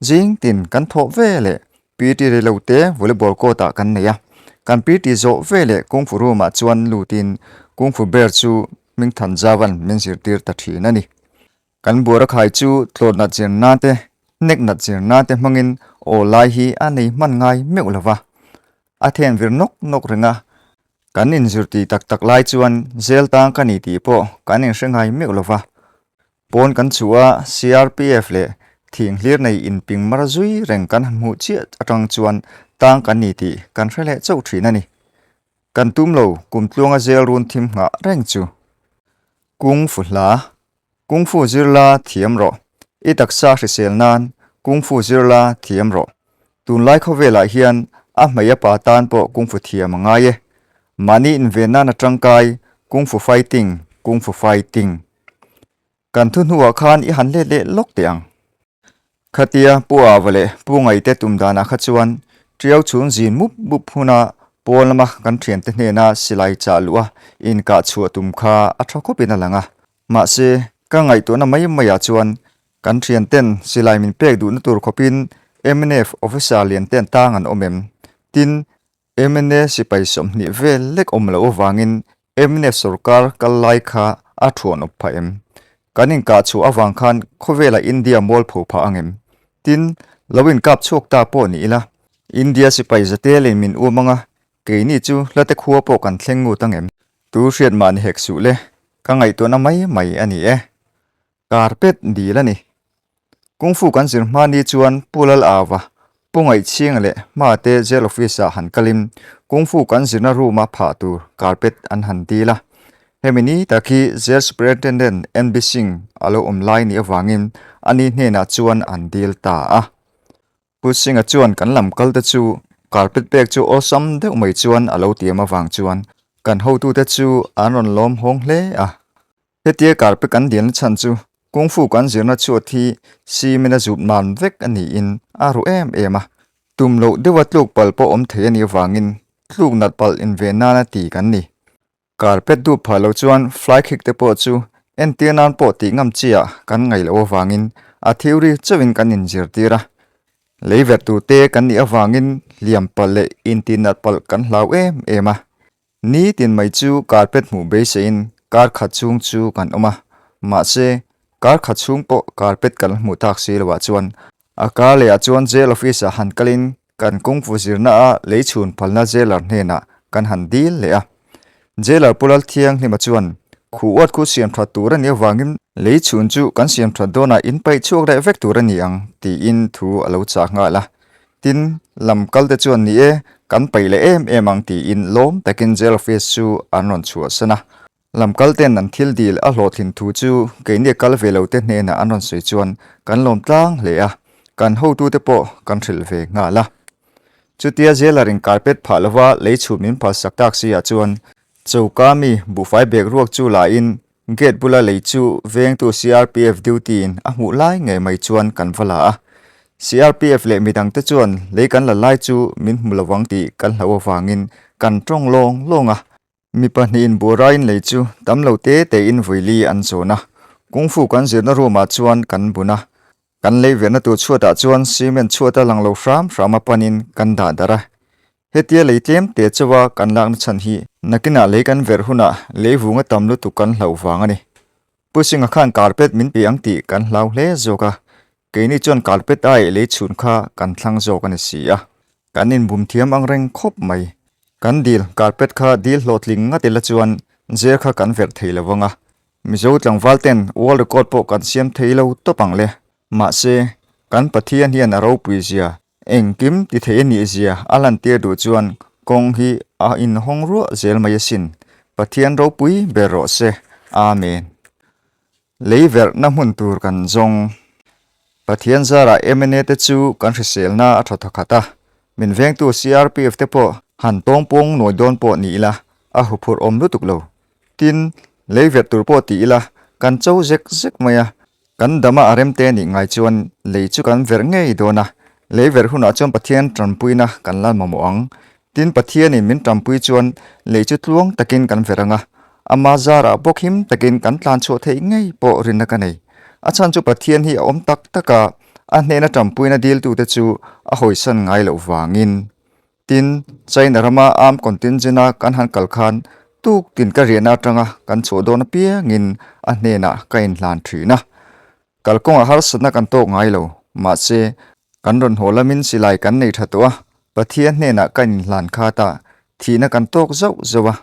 zing tin kan thawh ve leh PT rilo te volleyball court ah kan nei a. Kan PT zawh ve leh kungfu room ah chuan lutin kungfu ber chu Hmingthan Zauvan min zirtir ta thin a ni. Kan buara khai chu tlawt nat zir nan te, hnek nat zir nan te hmangin aw lai hi a nei hman ngai meuh lo va. A then vir nawk nawk reng a, kan inzir tih tak tak lai chuan zel tang ka ni tih pawh kan inhre ngai meuh lo va. Pawn kan chhuh a, CRPF leh thing hlir nei inping mar zui reng kan han hmuh chiah atang chuan tang kan ni tih kan hre leh chauh thin a ni. Kan tum lo kum tluanga zel run thim nghah reng chu. Kung fu hla. Kung Fu zir la thiam rawh. I taksa hrisel nan Kung Fu zir la thiam rawh. Tunlai khawvelah hian a hmei a pa tan pawh Kung Fu thiam a ngai e. Mahni inven nan a tangkai Kung Fu Fighting, Kung Fu Fighting. Kan thu hnuah khan i han let leh lawk teh ang. Khatia Pu Ava leh Pu Ngaite tum danah kha chuan Tiau chhung zin mup mup huna pawn lama kan thiante hnena silai chah luh a inkah chhuah tum kha a tha khawpin a lang a. Mahse, ka ngaihtuahna mai maiah chuan kan thianten silai min pek duhna tur khawpin mnf officer lian ten tang an awm em? Tin, Mna sipai 20 vel lek awm loh avangin mnf sorkar kal lai kha a thuan awp phah em? Kan inkah chhuah avang khan khawvela India mualpho phah ang em? Tin, lo inkap chhuak ta pawh ni ila, India sipai zatelin min um anga keini chu hlate khua pawh kan thleng ngut ang em? Tu hriat mah ni hek suh le, ka ngaihtuahna mai mai a ni e. Carpet dil a ni. Kung Fu kan zir hma ni chuan Pu Lal Ava, Pu Ngaihchhinga leh Hma te Jail Office ah han kalin Kung Fu kan zirna room a phah tur carpet an han dil a. Hemi ni tak hi Jail Superintendent NB Singh a lo awm lai nih avangin ani hnenah chuan an dil ta a. Pu Singh-a chuan kan lam kal te chu carpet pek chu awlsam deuh mai chuan a lo tiam avang chuan kan hotute chu an rawn lawm hawng hle a. Hetia carpet kan dilna chhan chu Kung Fu kan zirna chhuat hi cement a zut man vek a niin a ruh em em a. Tum loh deuha tluk palh pawh awm thei a nih avangin tluk nat palh inven nana ti kan ni. Carpet duh phah lo chuan fly kick te pawh chu entir nan pawh tih ngam chi ah kan ngaih loh avangin a theory chauhin kan inzirtir a. Lei verh tur te kan nih avangin hliam palh leh intihnat palh kan hlau em em a. Nitin mai chu carpet hmuh beiseiin kar khat chhung chu kan awm a, mahse kar khat chhung pawh carpet kan la hmuh tak si loh ah chuan a kar leh ah chuan jail office ah han kalin Kan kungfu zirna a lei chhun phalna jailer hnenah kan han dil leh a. Jailer Pu Lalthianghlima chuan khuh uat khu siam that tur a nih avangin lei chhun chu kan siam that dawnah in paih chhuak leh vek tur a ni ang tiin thu a lo chah nghal a. Tin, lam kal te chuan ni e, kan paih leh em em ang tiin lawm takin jail office chu an rawn chhuahsan a. Lamkal ten an thil dil a hlawhtlin thu chu keini kal ve lo te hnenah an rawn sawi chuan kan lawm tlang hle a, kan hotute pawh kan hrilh ve nghal a. Chutia jailer in carpet phah lova lei chhum min phal sak tak si ah chuan choka mi buhfai bag ruak chu la in gate bula lei chu vengtu CRPF duty in a hmuh lai ngei mai chuan kan va la a. CRPF leh midang te chuan lei kan la lai chu min hmu lovang tih kan hlauh avangin kan tawng lawng lawng a. Mi pahnihin buarain lei chu tam lo te tein vawi an zawn a, Kung Fu kan zirna room ah chuan kan bun a, kan lei verhna tur chhuatah chuan cement chhuat a lang lo hram hram a panin kan dah darh a. Hetia lei tlem te chauha kan lakna chhan hi nakinah lei kan verh hunah lei vung a tam lutuk kan hlauh vang a ni. Pu Singha khan carpet min pe ang tih kan hlau hle zawk a, keini chuan carpet ai lei chhun kha kan thlang zawk a ni si a. Kan inbum thiam ang reng khawp mai. Kan dil carpet kha dil hlawhtling ngat ila chuan zel kha kan verh thei lo vang a. Mizo tlangval ten world record pawh kan siam thei lo tawp ang le. Mahse, kan Pathian hian a ropui zia, engkim ti thei a nih zia a lantir duh chuan kawng hi a inhawng ruah zel mai asin. Pathian ropui ber rawh se. Amen. Lei verhna hmun tur kan zawng. Pathian zarah mna te chu kan hriselna a tha thawkhat a, min vengtu CRPF te pawh han tawngpawng nawi dawn pawh ni ila a huphurh awm lutuk lo. Tin, lei verh tur pawh ti ila kan cho zek zek mai a, kan dama a remte nih ngai chuan lei chu kan verh ngei dawn a, lei verh hunah chuan Pathian tanpuina kan la mamawh ang. Tin, Pathianin min tanpui chuan lei chu tluang takin kan verh ang a, Ama zarah bawk him takin kan tlan chhuah theih ngei pawh rinna ka nei. A chhan chu Pathian hi a awm tak tak a, a hnehna tanpuina diltute chu a hawisan ngai loh vangin. Tin, China rama armed contingent-a kan han kal khan tuk tin ka riahna atanga kan chhuah dawn apiangin a hnenah ka inhlan thin a. Kalkawngah harsatna kan tawk ngai lo, mahse, kan rawn haw lamin silai kan nei tha tawh a, Pathian hnenah ka inhlan khat a, thihna kan tawk zauh zauh a.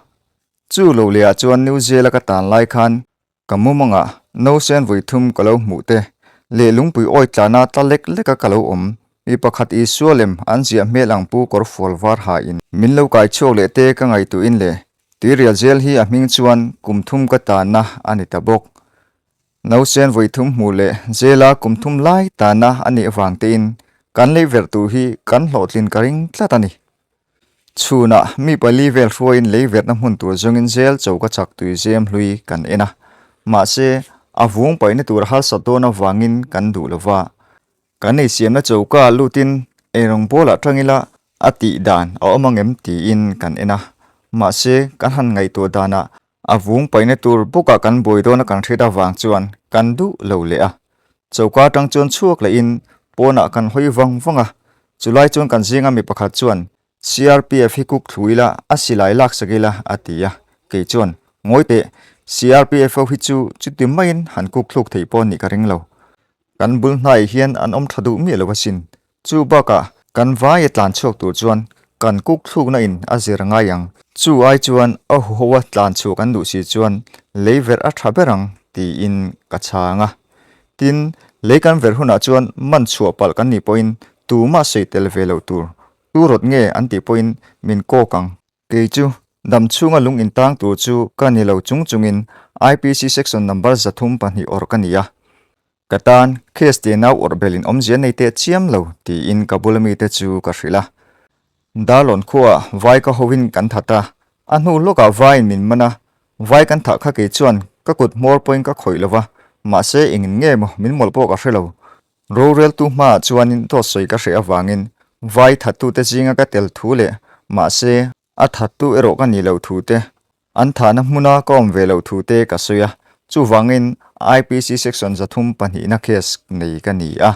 Chu lo leh ah chuan New Zealand ka tan lai khan ka mumangah nausen vawi thum ka lo hmuh te leh lungpui awi tlana tla lek lek a ka lo awm. Mi pakhat Isua lem an ziah hmel ang pu kawr fual var ha in min lo kai chhuak leh te ka ngaihtuah in leh tuirial zel hi a hming chuan kum thum ka tanna a ni ta bawk. Nausen vawi thum hmuh leh zela kum thum lai tanna a nih avang tein kan lei verh tur hi kan hlawhtlin ka ring tlat a ni. Chhunah mi pali vel hruaiin lei verhna hmun tur zawngin zel choka chak tui zem hlui kan en a, mahse a vung paihna tur harsat dawn avangin kan duh lo va. Kan eisiamna choka lutin eirawng bawlah tang ila a tih dan a awm angem tiin kan en a, mahse kan han ngaihtuah danah a vung paihna tur bawkah kan buai dawna kan hriat avang chuan kan duh lo leh a. Choka atang chuan chhuak lehin pawnah kan hawi vang vang a, chulai chuan kan zinga mi pakhat chuan CRPF hi kuk thlu ila a silai laksak ila a ti a, kei chuan ngawi teh CRPF ho hi chu chuti maiin han kuk thluk thei pawh nih ka ring lo. Kan bul hnaiah hian an awm tha duh miah lo asin. Chu bakah kan vaia tlan chhuak tur chuan kan kuk thlukna in a zir ngai ang. Chu ai chuan a huhoa tlan chhuak an duh si chuan lei verh a tha ber ang tiin ka chhang a. Tin, Lei kan verh hunah chuan man chhuah palh kan nih pawhin tumah sawi tel ve loh tur. Tu rawt nge an tih pawhin min kawk ang. Kei chu dam chhunga lung intang tur chu ka ni lo chung chungin IPC section number 302 awrh ka ni a. Ka tan case te nau awrh belin awmzia nei teh chiam lo tiin ka bula mite chu ka hrilh a. Darlawn khuaah vai ka hovin kan that a, a hnu lawkah vaiin min man a, vai kan thah kha kei chuan ka kut hmawr pawhin ka khawih lo va, mahse engin nge maw min mawlh pawh ka hre lo. Roreltu hmaah chuanin dawt sawi ka hreh avangin vai thattute zinga ka tel thu leh mahse a thattu erawh ka nih loh thu te, an thahna hmuna ka awm ve loh thu te ka sawi a, chuvangin IPC section 32 na case nei ka ni a.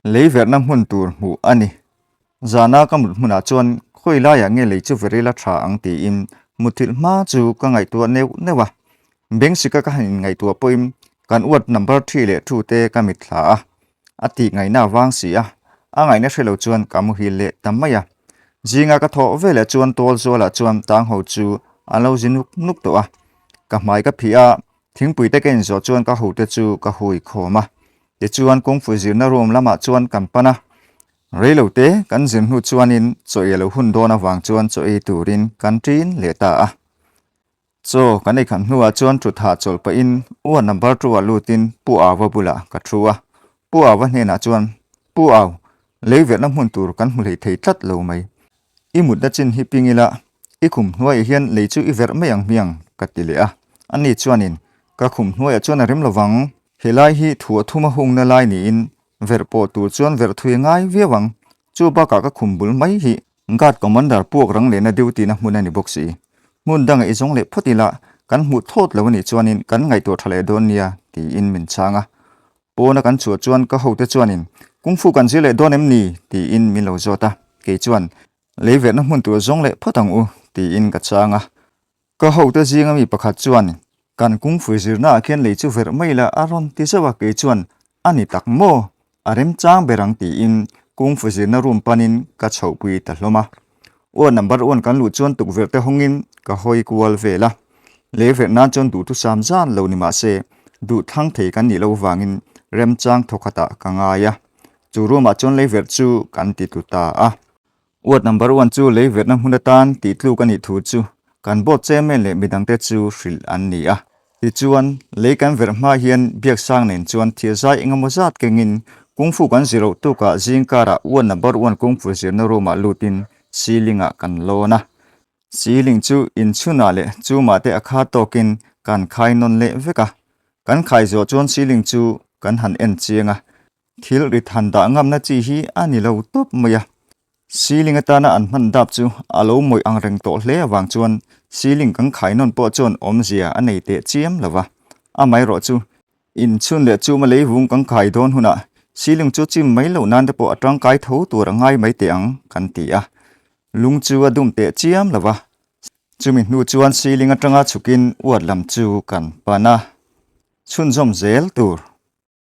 Lei verhna hmun tur hmuh a ni. Zana ka mut hmunah chuan khawi laiah nge lei chu ver ila tha ang tiin mutthilh hma chu ka ngaihtuah neuh neuh a. Bengsika ka han inngaihtuah pawhin kan ward number 3 leh 2 te ka mitthla a, a tih ngaihna a vang si a, a ngaihna hre lo chuan ka muhil leh ta mai a. Zinga ka thawh veleh chuan tual zualah chuan tang ho chu an lo zi nuk nuk tawh a. Ka hmai ka phih a, thingpui te ka inzawh chuan ka hote chu ka hui khawm a. Tichuan kungfu zirna room lamah chuan kan pan a. Reilo te kan zir hnu chuanin chaw ei lo hun dawn avang chuan chaw ei turin kan ṭin leh ta a. Chaw kan ei khan hnuah chuan thut hahchawlh pahin Ua number two ah lutin Pu Auva bulah ka thu a. Pu Auva hnenah chuan, Pu Au, lei verhna hmun tur kan hmu hlei thei tlat lo mai. I mutna chin hi ping ila, i khum hnuaiah hian lei chu i verh mai ang hmiang, ka ti leh a. Ani chuanin, Ka khum hnuaiah chuan a rem lovang. Helai hi thu a thum a hungna lai niin verh pawh tur chuan verh thui a ngai viau ang. Chu bakah ka khum bul mai hi Guard Commander puak rang lehna duty na hmun a ni bawk si. Hmun dangah i zawng leh phawt ila, kan hmuh thawt lo a nih chuanin kan ngaihtuah tha leh dawn nia, tiin min chhang a. Pawna kan chhuah chuan ka hote chuanin, Kung Fu kan zir leh dawn em ni? tiin min lo zawt a. Kei chuan, Lei verhna hmun tur zawng leh phawt ang u, tiin ka chhang a. Ka hote zinga mi pakhat chuan, Kan kungfui zirnaah khian lei chu verh mai la a rawn ti zauh a, kei chuan, A ni tak maw? A remchang ber ang tiin kungfu zirna room panin ka chhohpui ta hlawm a. Ward number one kan luh chuan tukverh te hawngin ka hawi kual vel a. Lei verh nan chuan duhthusam zan lo ni mah se, duh thlang thei kan nih loh vangin remchang thawkhatah ka ngai a. Chu room-ah chuan lei verh chu kan ti tlu ta a. Ward number one chu lei verhna hmun atan tih tluk a nih thu chu kan board chairman leh midangte chu hrilh an ni a. Tichuan, lei kan verh hma hian Biaksang nen chuan thirzai engemaw zat kengin kungfu kan zir loh tukah zing karah ward number one kungfu zirna room-ah lutin ceiling-ah kan lawn a. Ceiling chu inchhunah leh chumah te a kha tawkin kan khai nawn leh vek a. Kan khai zawh chuan ceiling chu kan han en chiang a. Thil rit han dah ngamna chi hi a ni lo tawp mai a. Ceiling atana an hman dap chu a lo mawih ang reng tawh hle avang chuan ceiling kan khai nawn pawh chuan awmzia a nei teh chiam lo va. Amaherawh chu inchhun leh chuma leivung kan khai dawn hunah ceiling chu chim mai loh nan te pawh a tangkai tho tur a ngai mai teh ang kan ti a. Lung chu a dum teh chiam lo va. Chumi hnu chuan ceiling atanga chhukin uat lam chu kan pan a. Chhunzawm zel tur.